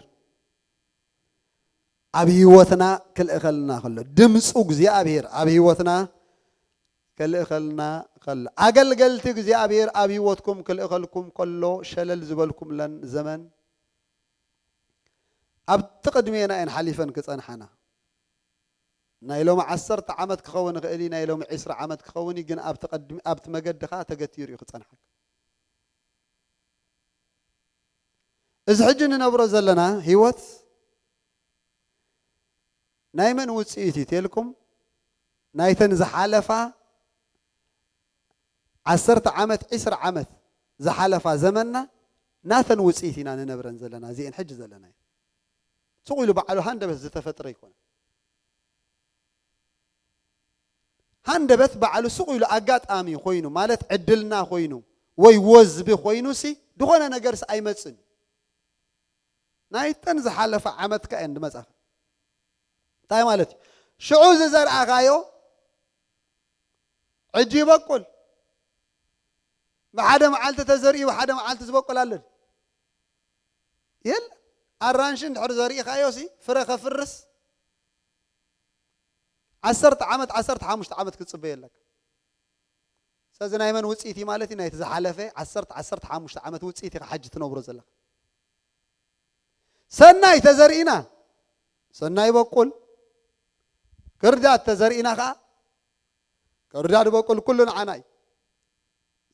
ኣብ ህይወትና ክልእኸልና ከሎ፣ ድምፁ እግዚኣብሔር ኣብ ህይወትና ክልእኸልና ከሎ፣ ኣገልገልቲ እግዚኣብሔር ኣብ ህይወትኩም ክልእኸልኩም ከሎ፣ ሸለል ዝበልኩምለን ዘመን ኣብቲ ቅድሜና እየን ሓሊፈን ክጸንሓና። ናይ ሎሚ ዓሰርተ ዓመት ክኸውን ይኽእል እዩ፣ ናይ ሎሚ ዕስራ ዓመት ክኸውን እዩ፣ ግን ኣብቲ ቅድሚ-፣ ኣብቲ መገድኻ ተገቲሩ እዩ ክጸንሓካ። እዚ ሕጂ ንነብሮ ዘለና ህይወት ናይ መን ውጽኢት እዩ ተልኩም? ናይተን ዝሓለፋ ዓሰርተ ዓመት፣ ዕስራ ዓመት ዝሓለፋ ዘመንና ናተን ውጽኢት ኢና ንነብረን ዘለና፣ እዚኤን ሕጂ ዘለና እዩ። ስቕ ኢሉ ባዕሉ ሃንደበት ዝተፈጥረ ኣይኮነን። ሃንደበት ባዕሉ ስቕ ኢሉ ኣጋጣሚ ኮይኑ፣ ማለት ዕድልና ኮይኑ፣ ወይ ወዝቢ ኮይኑ ሲ፣ ዝኾነ ነገርስ ኣይመጽን እዩ። ናይተን ዝሓለፋ ዓመትካ እየን ዝመጻኻ። እንታይ ማለት እዩ? ሽዑ ዝዘርኣኻዮ ሕጂ ይበቁል። ብሓደ መዓልቲ ተዘሪኡ፣ ብሓደ መዓልቲ ዝበቁል ኣሎ ድዩ? የለ። ኣራንሺ እንድሕር ዘሪእኻዮ ሲ፣ ፍረ ከፍርስ ዓሰርተ ዓመት፣ ዓሰርተ ሓሙሽተ ዓመት ክትጽበዮ ኣለካ። ስለዚ ናይ መን ውጽኢት እዩ ማለት እዩ? ናይቲ ዝሓለፈ ዓሰርተ፣ ዓሰርተ ሓሙሽተ ዓመት ውጽኢት ኢኻ ሕጂ ትነብሮ ዘለኻ። ሰናይ ተዘሪእና፣ ሰናይ ይበቁል። ክርዳድ ተዘሪእና ኸዓ፣ ክርዳድ ይበቁል። ኩሉ ንዓና እዩ።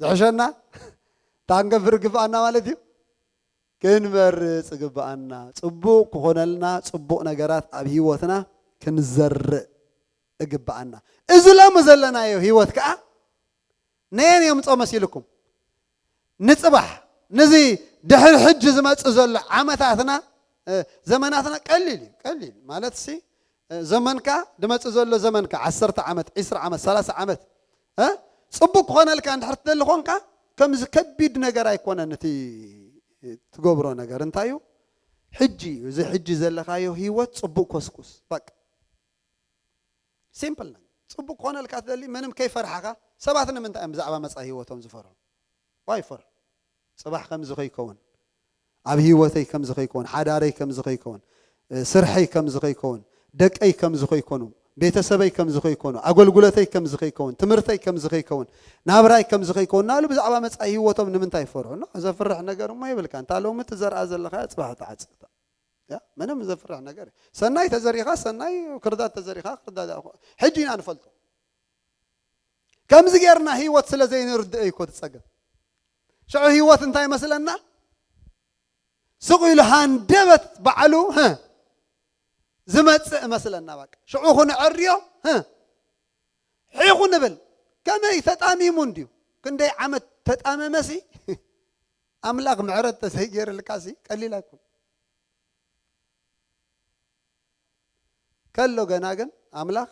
ዝሕሸና እንታይ ክንገብር ይግብኣና ማለት እዩ? ክንመርጽ ይግብኣና። ጽቡቕ ክኾነልና፣ ጽቡቕ ነገራት ኣብ ህይወትና ክንዘርእ ይግብኣና። እዚ ሎሚ ዘለናዮ ህይወት ከኣ ነየን የምጾ መሲልኩም? ንጽባሕ፣ ነዚ ድሕሪ ሕጂ ዝመጽእ ዘሎ ዓመታትና፣ እ፣ ዘመናትና ቀሊል እዩ፣ ቀሊል ማለት ሲ፣ እ፣ ዘመንካ፣ ድመጽእ ዘሎ ዘመንካ፣ ዓሰርተ ዓመት፣ ዕስራ ዓመት፣ ሰላሳ ዓመት፣ እ፣ ጽቡቅ ክኾነልካ እንድሕር ትደሊ ኮንካ፣ ከምዚ ከቢድ ነገር ኣይኮነን እቲ ትገብሮ ነገር። እንታይ እዩ? ሕጂ እዩ። እዚ ሕጂ ዘለኻዮ ህይወት ጽቡቅ ኮስኩስ። በቃ። ሲምፕል ነገር። ጽቡቅ ክኾነልካ ትደሊ፣ ምንም ከይፈርሓኻ። ሰባት ንምንታይ እዮም ብዛዕባ መጻኢ ህይወቶም ዝፈርሑ? ዋይ ፈርሑ? ጽባሕ ከምዚ ከይከውን፣ ኣብ ህይወተይ ከምዚ ከይከውን፣ ሓዳረይ ከምዚ ከይከውን፣ እ፣ ስርሐይ ከምዚ ከይከውን፣ ደቀይ ከምዚ ከይኮኑ፣ ቤተሰበይ ከምዚ ከይኮኑ፣ ኣገልግሎተይ ከምዚ ከይከውን፣ ትምህርተይ ከምዚ ከይከውን፣ ናብራይ ከምዚ ከይከውን እናበሉ ብዛዕባ መጻኢ ህይወቶም ንምንታይ ይፈርሑ? ኖ፣ ዘፍርሕ ነገር እሞ የብልካ። እንታ ሎሚ ትዘርኣ ዘለኻ ጽባሕ ትዓጽድ። ያ፣ ምንም ዘፍርሕ ነገር። ሰናይ ተዘሪኻ ሰናይ፣ ክርዳድ ተዘሪኻ ክርዳድ። ሕጂ ኢና ንፈልጦ። ከምዚ ጌርና ህይወት ስለ ዘይንርድእ እኮ ትጸገም። ሽዑ ህይወት እንታይ መስለና? ስቕ ኢሉ ሃንደበት ባዕሉ፣ ህ፣ ዝመጽእ መስለና። በቃ ሽዑ ክንዕርዮ፣ ህ፣ ሒኹ ንብል። ከመይ ተጣሚሙ እንድዩ? ክንደይ ዓመት ተጣመመሲ? ኣምላኽ ምሕረት ተዘይጌርልካሲ ቀሊል ኣይኮን። ከሎ ገና ግን ኣምላኽ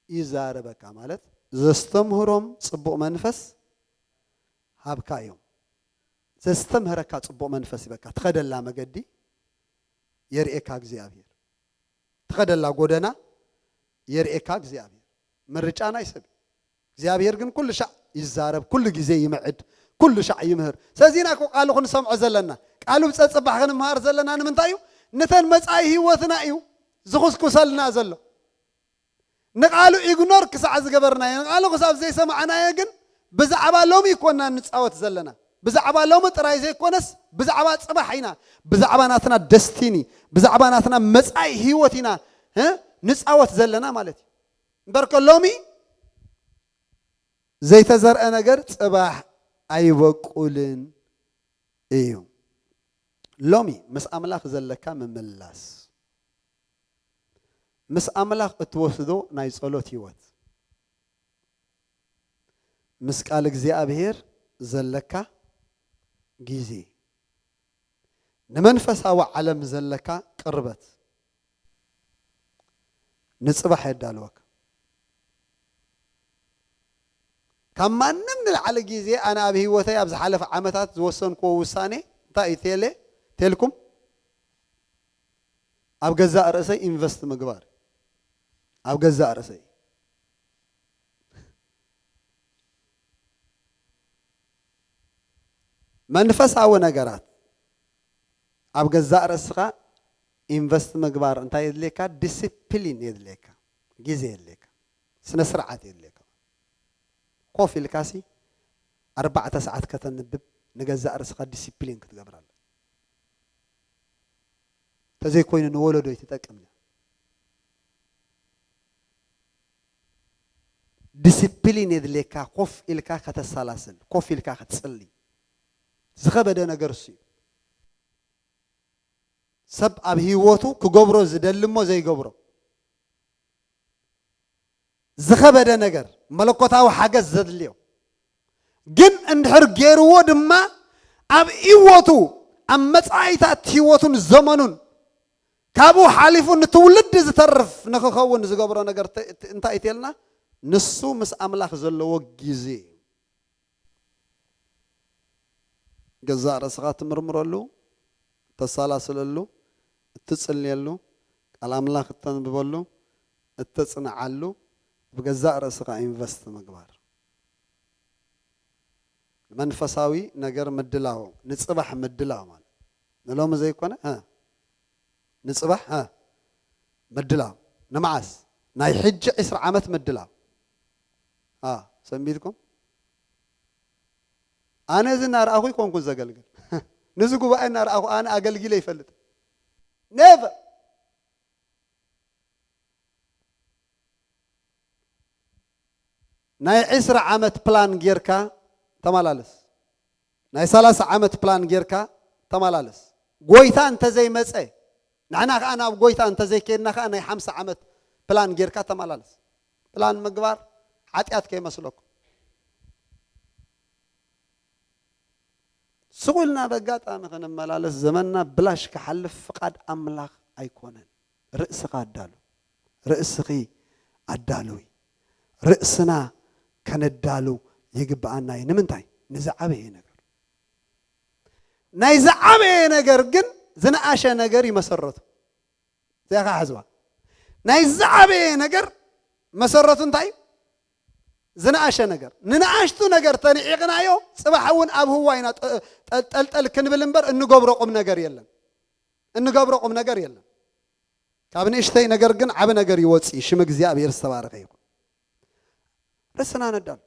ይዛረበካ፣ ማለት ዘስተምህሮም ጽቡቕ መንፈስ ሃብካ እዮም። ዘስተምህረካ ጽቡቕ መንፈስ ይበካ። ትኸደላ መገዲ የርእየካ እግዚኣብሔር። ትኸደላ ጎደና የርእየካ እግዚኣብሔር። ምርጫ ናይ ሰብ እዩ። እግዚኣብሔር ግን ኩሉ ሻዕ ይዛረብ፣ ኩሉ ግዜ ይምዕድ፣ ኩሉ ሻዕ ይምህር። ስለዚ ኢና እኮ ቃሉ ክንሰምዖ ዘለና። ቃሉ ብጸጽባሕ ክንምሃር ዘለና ንምንታይ እዩ? ነተን መጻኢ ህይወትና እዩ ዝኹስኩሰልና ዘሎ። ንቃሉ ኢግኖር ክሳዕ ዝገበርናዮ፣ ንቃሉ ክሳብ ዘይሰማዕናዮ ግን ብዛዕባ ሎሚ ይኮና ንጻወት ዘለና። ብዛዕባ ሎሚ ጥራይ ዘይኮነስ ብዛዕባ ጽባሕ ኢና፣ ብዛዕባ ናትና ደስቲኒ፣ ብዛዕባ ናትና መጻኢ ህይወት ኢና፣ እ፣ ንጻወት ዘለና ማለት እዩ። እምበርከ ሎሚ ዘይተዘርአ ነገር ጽባሕ ኣይበቁልን እዩ። ሎሚ ምስ ኣምላኽ ዘለካ ምምላስ፣ ምስ ኣምላኽ እትወስዶ ናይ ጸሎት ህይወት፣ ምስ ቃል እግዚኣብሔር ዘለካ ግዜ፣ ንመንፈሳዊ ዓለም ዘለካ ቅርበት ንጽባሕ የዳልወካ። ካብ ማንም ንላዕሊ ግዜ ኣነ ኣብ ህይወተይ ኣብ ዝሓለፈ ዓመታት ዝወሰንክዎ ውሳኔ እንታይ እዩ? ቴሌ፣ ቴልኩም ኣብ ገዛእ ርእሰይ ኢንቨስት ምግባር፣ ኣብ ገዛእ ርእሰይ። መንፈሳዊ ነገራት ኣብ ገዛእ ርእስኻ ኢንቨስት ምግባር እንታይ የድልየካ? ዲሲፕሊን የድልየካ፣ ግዜ የድልየካ፣ ስነ ስርዓት የድልየካ። ኮፍ ኢልካሲ ኣርባዕተ ሰዓት ከተንብብ ንገዛእ ርእስኻ ዲሲፕሊን ክትገብር ኣለካ። እንተዘይኮይኑ ንወለዶ ይትጠቅም እያ። ዲሲፕሊን የድልየካ፣ ኮፍ ኢልካ ከተሰላስል፣ ኮፍ ኢልካ ክትጽሊ። ዝኸበደ ነገር እሱ እዩ። ሰብ ኣብ ህይወቱ ክገብሮ ዝደሊ እሞ ዘይገብሮ፣ ዝኸበደ ነገር፣ መለኮታዊ ሓገዝ ዘድልዮ፣ ግን እንድሕር ገይርዎ ድማ ኣብ ህይወቱ፣ ኣብ መጻኢታት ህይወቱን ዘመኑን ካብኡ ሓሊፉ ንትውልዲ ዝተርፍ ንክኸውን ዝገብሮ ነገር ተ-፣ ተ-፣ እንታይ እዩ ተልና? ንሱ ምስ ኣምላኽ ዘለዎ ግዜ እዩ። ገዛእ ርእስኻ ትምርምረሉ፣ እተሰላስለሉ፣ እትጽልየሉ፣ ቃል ኣምላኽ እተንብበሉ፣ እተጽንዓሉ፣ ብገዛእ ርእስኻ ኢንቨስት ምግባር። ንመንፈሳዊ ነገር ምድላው፣ ንጽባሕ ምድላው ማለት ንሎሚ ዘይኮነ፣ እ፣ ንጽባሕ፣ እ፣ ምድላው። ንመዓስ? ናይ ሕጂ ዕስራ ዓመት ምድላው። እ፣ ሰንቢድኩም? ኣነ እዚ እናረኣኹ ይኮንኩን ዘገልግል። ንዚ ጉባኤ እናረኣኹ ኣነ ኣገልጊለ ይፈልጥ። ኔቨር። ናይ ዕስራ ዓመት ፕላን ጌርካ ተመላለስ። ናይ ሰላሳ ዓመት ፕላን ጌርካ ተመላለስ። ጎይታ እንተዘይመጸ፣ ንሕና ከኣ ናብ ጎይታ እንተዘይከድና ከኣ ናይ ሓምሳ ዓመት ፕላን ጌርካ ተመላለስ። ፕላን ምግባር ሓጢኣት ከይመስለኩም። ስቕ ኢልና በጋጣሚ ክንመላለስ ዘመንና ብላሽ ክሓልፍ ፍቓድ ኣምላኽ ኣይኮነን። ርእስኻ ኣዳሉ፣ ርእስኺ ኣዳልዊ። ርእስና ከነዳሉ ይግብኣና እዩ። ንምንታይ? ንዝዓበየ ነገር። ናይ ዝዓበየ ነገር ግን ዝነኣሸ ነገር ይመሰረቱ። እዚኣ ኸዓ ሕዝባ። ናይ ዝዓበየ ነገር መሰረቱ እንታይ እዩ? ዝነኣሸ ነገር። ንነኣሽቱ ነገር ተንዒቕናዮ፣ ጽባሕ እውን ኣብ ህዋ ኢና ጠ-፣ ጠ-፣ ጠልጠል ክንብል እምበር እንገብሮ ቁም ነገር የለን። እንገብሮ ቁም ነገር የለን። ካብ ንእሽተይ ነገር ግን ዓቢ ነገር ይወጽእ። ሽም እግዚኣብሔር ዝተባረኸ ይኹን። ርእስና ነዳሉ።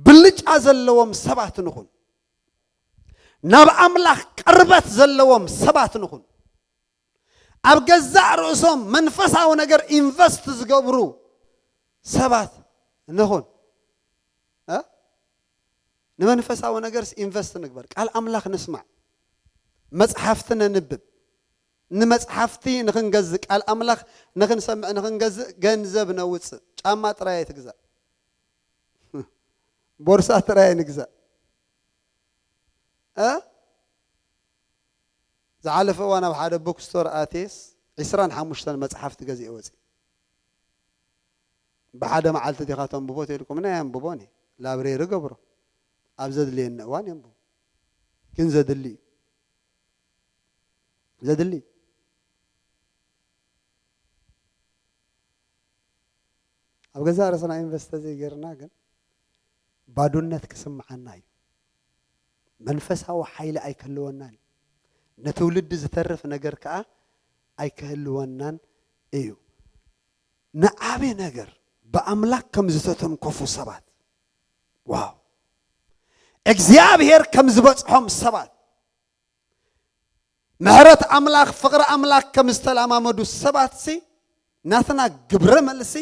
ብልጫ ዘለዎም ሰባት ንኹን። ናብ ኣምላኽ ቅርበት ዘለዎም ሰባት ንኹን። ኣብ ገዛእ ርእሶም መንፈሳዊ ነገር ኢንቨስት ዝገብሩ ሰባት ንኹን። እ? ንመንፈሳዊ ነገርስ ኢንቨስት ንግበር። ቃል ኣምላኽ ንስማዕ። መጽሓፍቲ ነንብብ። ንመጽሓፍቲ ንኽንገዝእ፣ ቃል ኣምላኽ ንኽንሰምዕ፣ ንኽንገዝእ ገንዘብ ነውጽእ። ጫማ ጥራይ ኣይትግዛእ። ቦርሳ ጥራይ ኣይንግዛእ። እ? ዝሓለፈ እዋን ኣብ ሓደ ቡክ ስቶር ኣትየስ ዕስራን ሓሙሽተን መጽሓፍቲ ገዚኤ ወጺእ። ብሓደ መዓልቲ ዲኻ ተንብቦ ተልኩም ናይ ኣንብቦ ኒ ላብሬሪ ገብሮ። ኣብ ዘድልየኒ እዋን የንብቦ። ግን ዘድሊ እዩ። ዘድሊ እዩ። ኣብ ገዛእ ርእስና ኢንቨስት ዘይገርና ግን ባዶነት ክስምዓና እዩ። መንፈሳዊ ሓይሊ ኣይክህልወናን እዩ። ንትውልዲ ዝተርፍ ነገር ከኣ ኣይክህልወናን እዩ። ንዓቢ ነገር ብኣምላኽ ከም ዝተተንከፉ ሰባት፣ ዋው! እግዚኣብሔር ከም ዝበጽሖም ሰባት፣ ምሕረት ኣምላኽ፣ ፍቕሪ ኣምላኽ ከም ዝተለማመዱ ሰባትሲ ናትና ግብረ መልሲ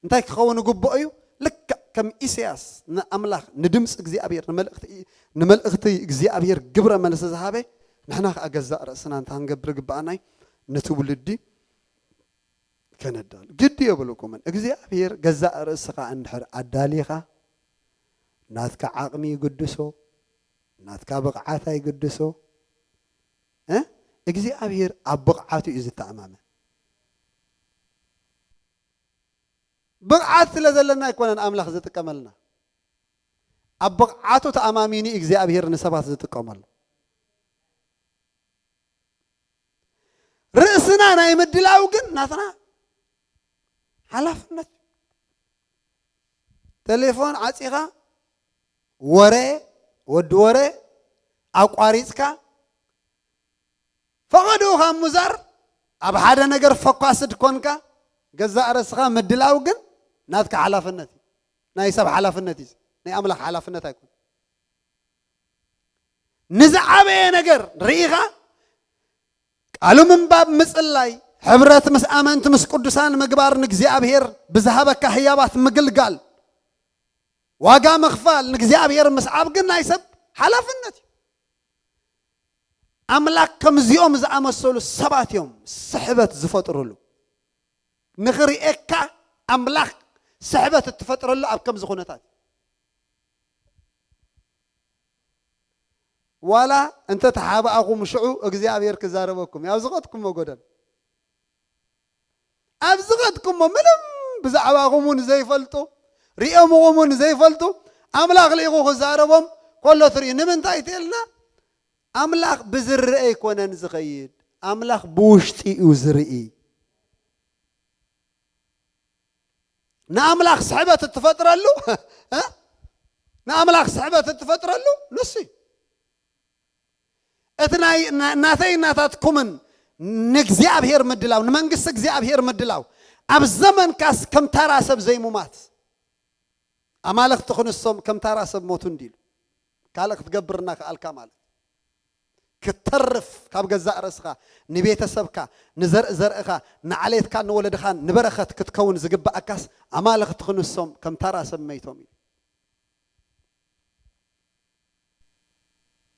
እንታይ ክኸውን ግብኦ እዩ? ልክዕ ከም ኢሳያስ ንኣምላኽ፣ ንድምፂ እግዚኣብሔር፣ ንመልእኽቲ፣ ንመልእኽቲ እግዚኣብሔር ግብረ መልሲ ዝሃበ፣ ንሕና ከኣ ገዛእ ርእስና እንታይ ክንገብር ግብኣና እዩ? ንትውልዲ ከነዳሉ ግዲ የብልኩምን። እግዚኣብሔር ገዛእ ርእስኻ እንድሕር ኣዳሊኻ፣ ናትካ ዓቕሚ ይግድሶ፣ ናትካ ብቕዓት ኣይግድሶ። እ? እግዚኣብሔር ኣብ ብቕዓቱ እዩ ዝተኣማመን። ብቕዓት ስለ ዘለና ኣይኮነን ኣምላኽ ዝጥቀመልና። ኣብ ብቕዓቱ ተኣማሚኑ እግዚኣብሔር ንሰባት ዝጥቀመሉ። ርእስና ናይ ምድላው ግን ናትና ሓላፍነት። ቴሌፎን ዓጺኻ፣ ወረ፣ ወዲ ወረ ኣቋሪጽካ፣ ፈቐድኡ ካብ ምዛር ኣብ ሓደ ነገር ፎካስድ ኮንካ፣ ገዛእ ርእስኻ ምድላው ግን ናትካ ሓላፍነት እዩ። ናይ ሰብ ሓላፍነት እዩ። ናይ ኣምላኽ ሓላፍነት ኣይኮን። ንዝዓበየ ነገር ርኢኻ፣ ቃሉ ምንባብ፣ ምጽላይ፣ ሕብረት ምስ ኣመንቲ ምስ ቅዱሳን ምግባር፣ ንእግዚኣብሔር ብዝሃበካ ህያባት ምግልጋል፣ ዋጋ ምኽፋል፣ ንእግዚኣብሔር ምስዓብ ግን ናይ ሰብ ሓላፍነት እዩ። ኣምላኽ ከምዚኦም ዝኣመሰሉ ሰባት እዮም ስሕበት ዝፈጥሩሉ። ንኽርእየካ ኣምላኽ ስሕበት እትፈጥረሉ ኣብ ከምዚ ኩነታት እዩ። ዋላ እንተ ተሓባእኹም ሽዑ እግዚኣብሔር ክዛረበኩም እዩ። ኣብ ዝኸድኩሞ ጎደል፣ ኣብ ዝኸድኩሞ ምንም ብዛዕባኹም እውን ዘይፈልጡ፣ ሪኦምኹም እውን ዘይፈልጡ፣ ኣምላኽ ልኢኹ ክዛረቦም ከሎ ትርኢ። ንምንታይ ትልና? ኣምላኽ ብዝረአ ኣይኮነን ዝኸይድ፣ ኣምላኽ ብውሽጢ እዩ ዝርኢ። ንኣምላኽ ስሕበት እትፈጥረሉ እ? ንኣምላኽ ስሕበት እትፈጥረሉ ንሱ እዩ። እቲ ናይ ና- ናተይ ናታትኩምን ንእግዚኣብሔር ምድላው፣ ንመንግስቲ እግዚኣብሔር ምድላው፣ ኣብ ዘመንካስ ከም ታራ ሰብ ዘይሙማት፣ ኣማልኽቲ ክንሶም ከም ታራ ሰብ ሞቱ እንዲሉ። ካልእ ክትገብር እናኸኣልካ ማለት፣ ክትተርፍ ካብ ገዛእ ርእስኻ ንቤተሰብካ፣ ንዘርኢ ዘርእኻ፣ ንዓሌትካ፣ ንወለድኻን ንበረኸት ክትከውን ዝግብኣካስ ኣማልኽቲ ክንሶም ከም ታራ ሰብ መይቶም እዩ።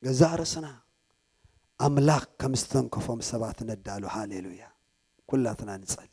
ገዛእ ርእስና ኣምላኽ ከም ዝተንከፎም ሰባት ነዳሉ። ሃሌሉያ። ኩላትና ንጸሊ።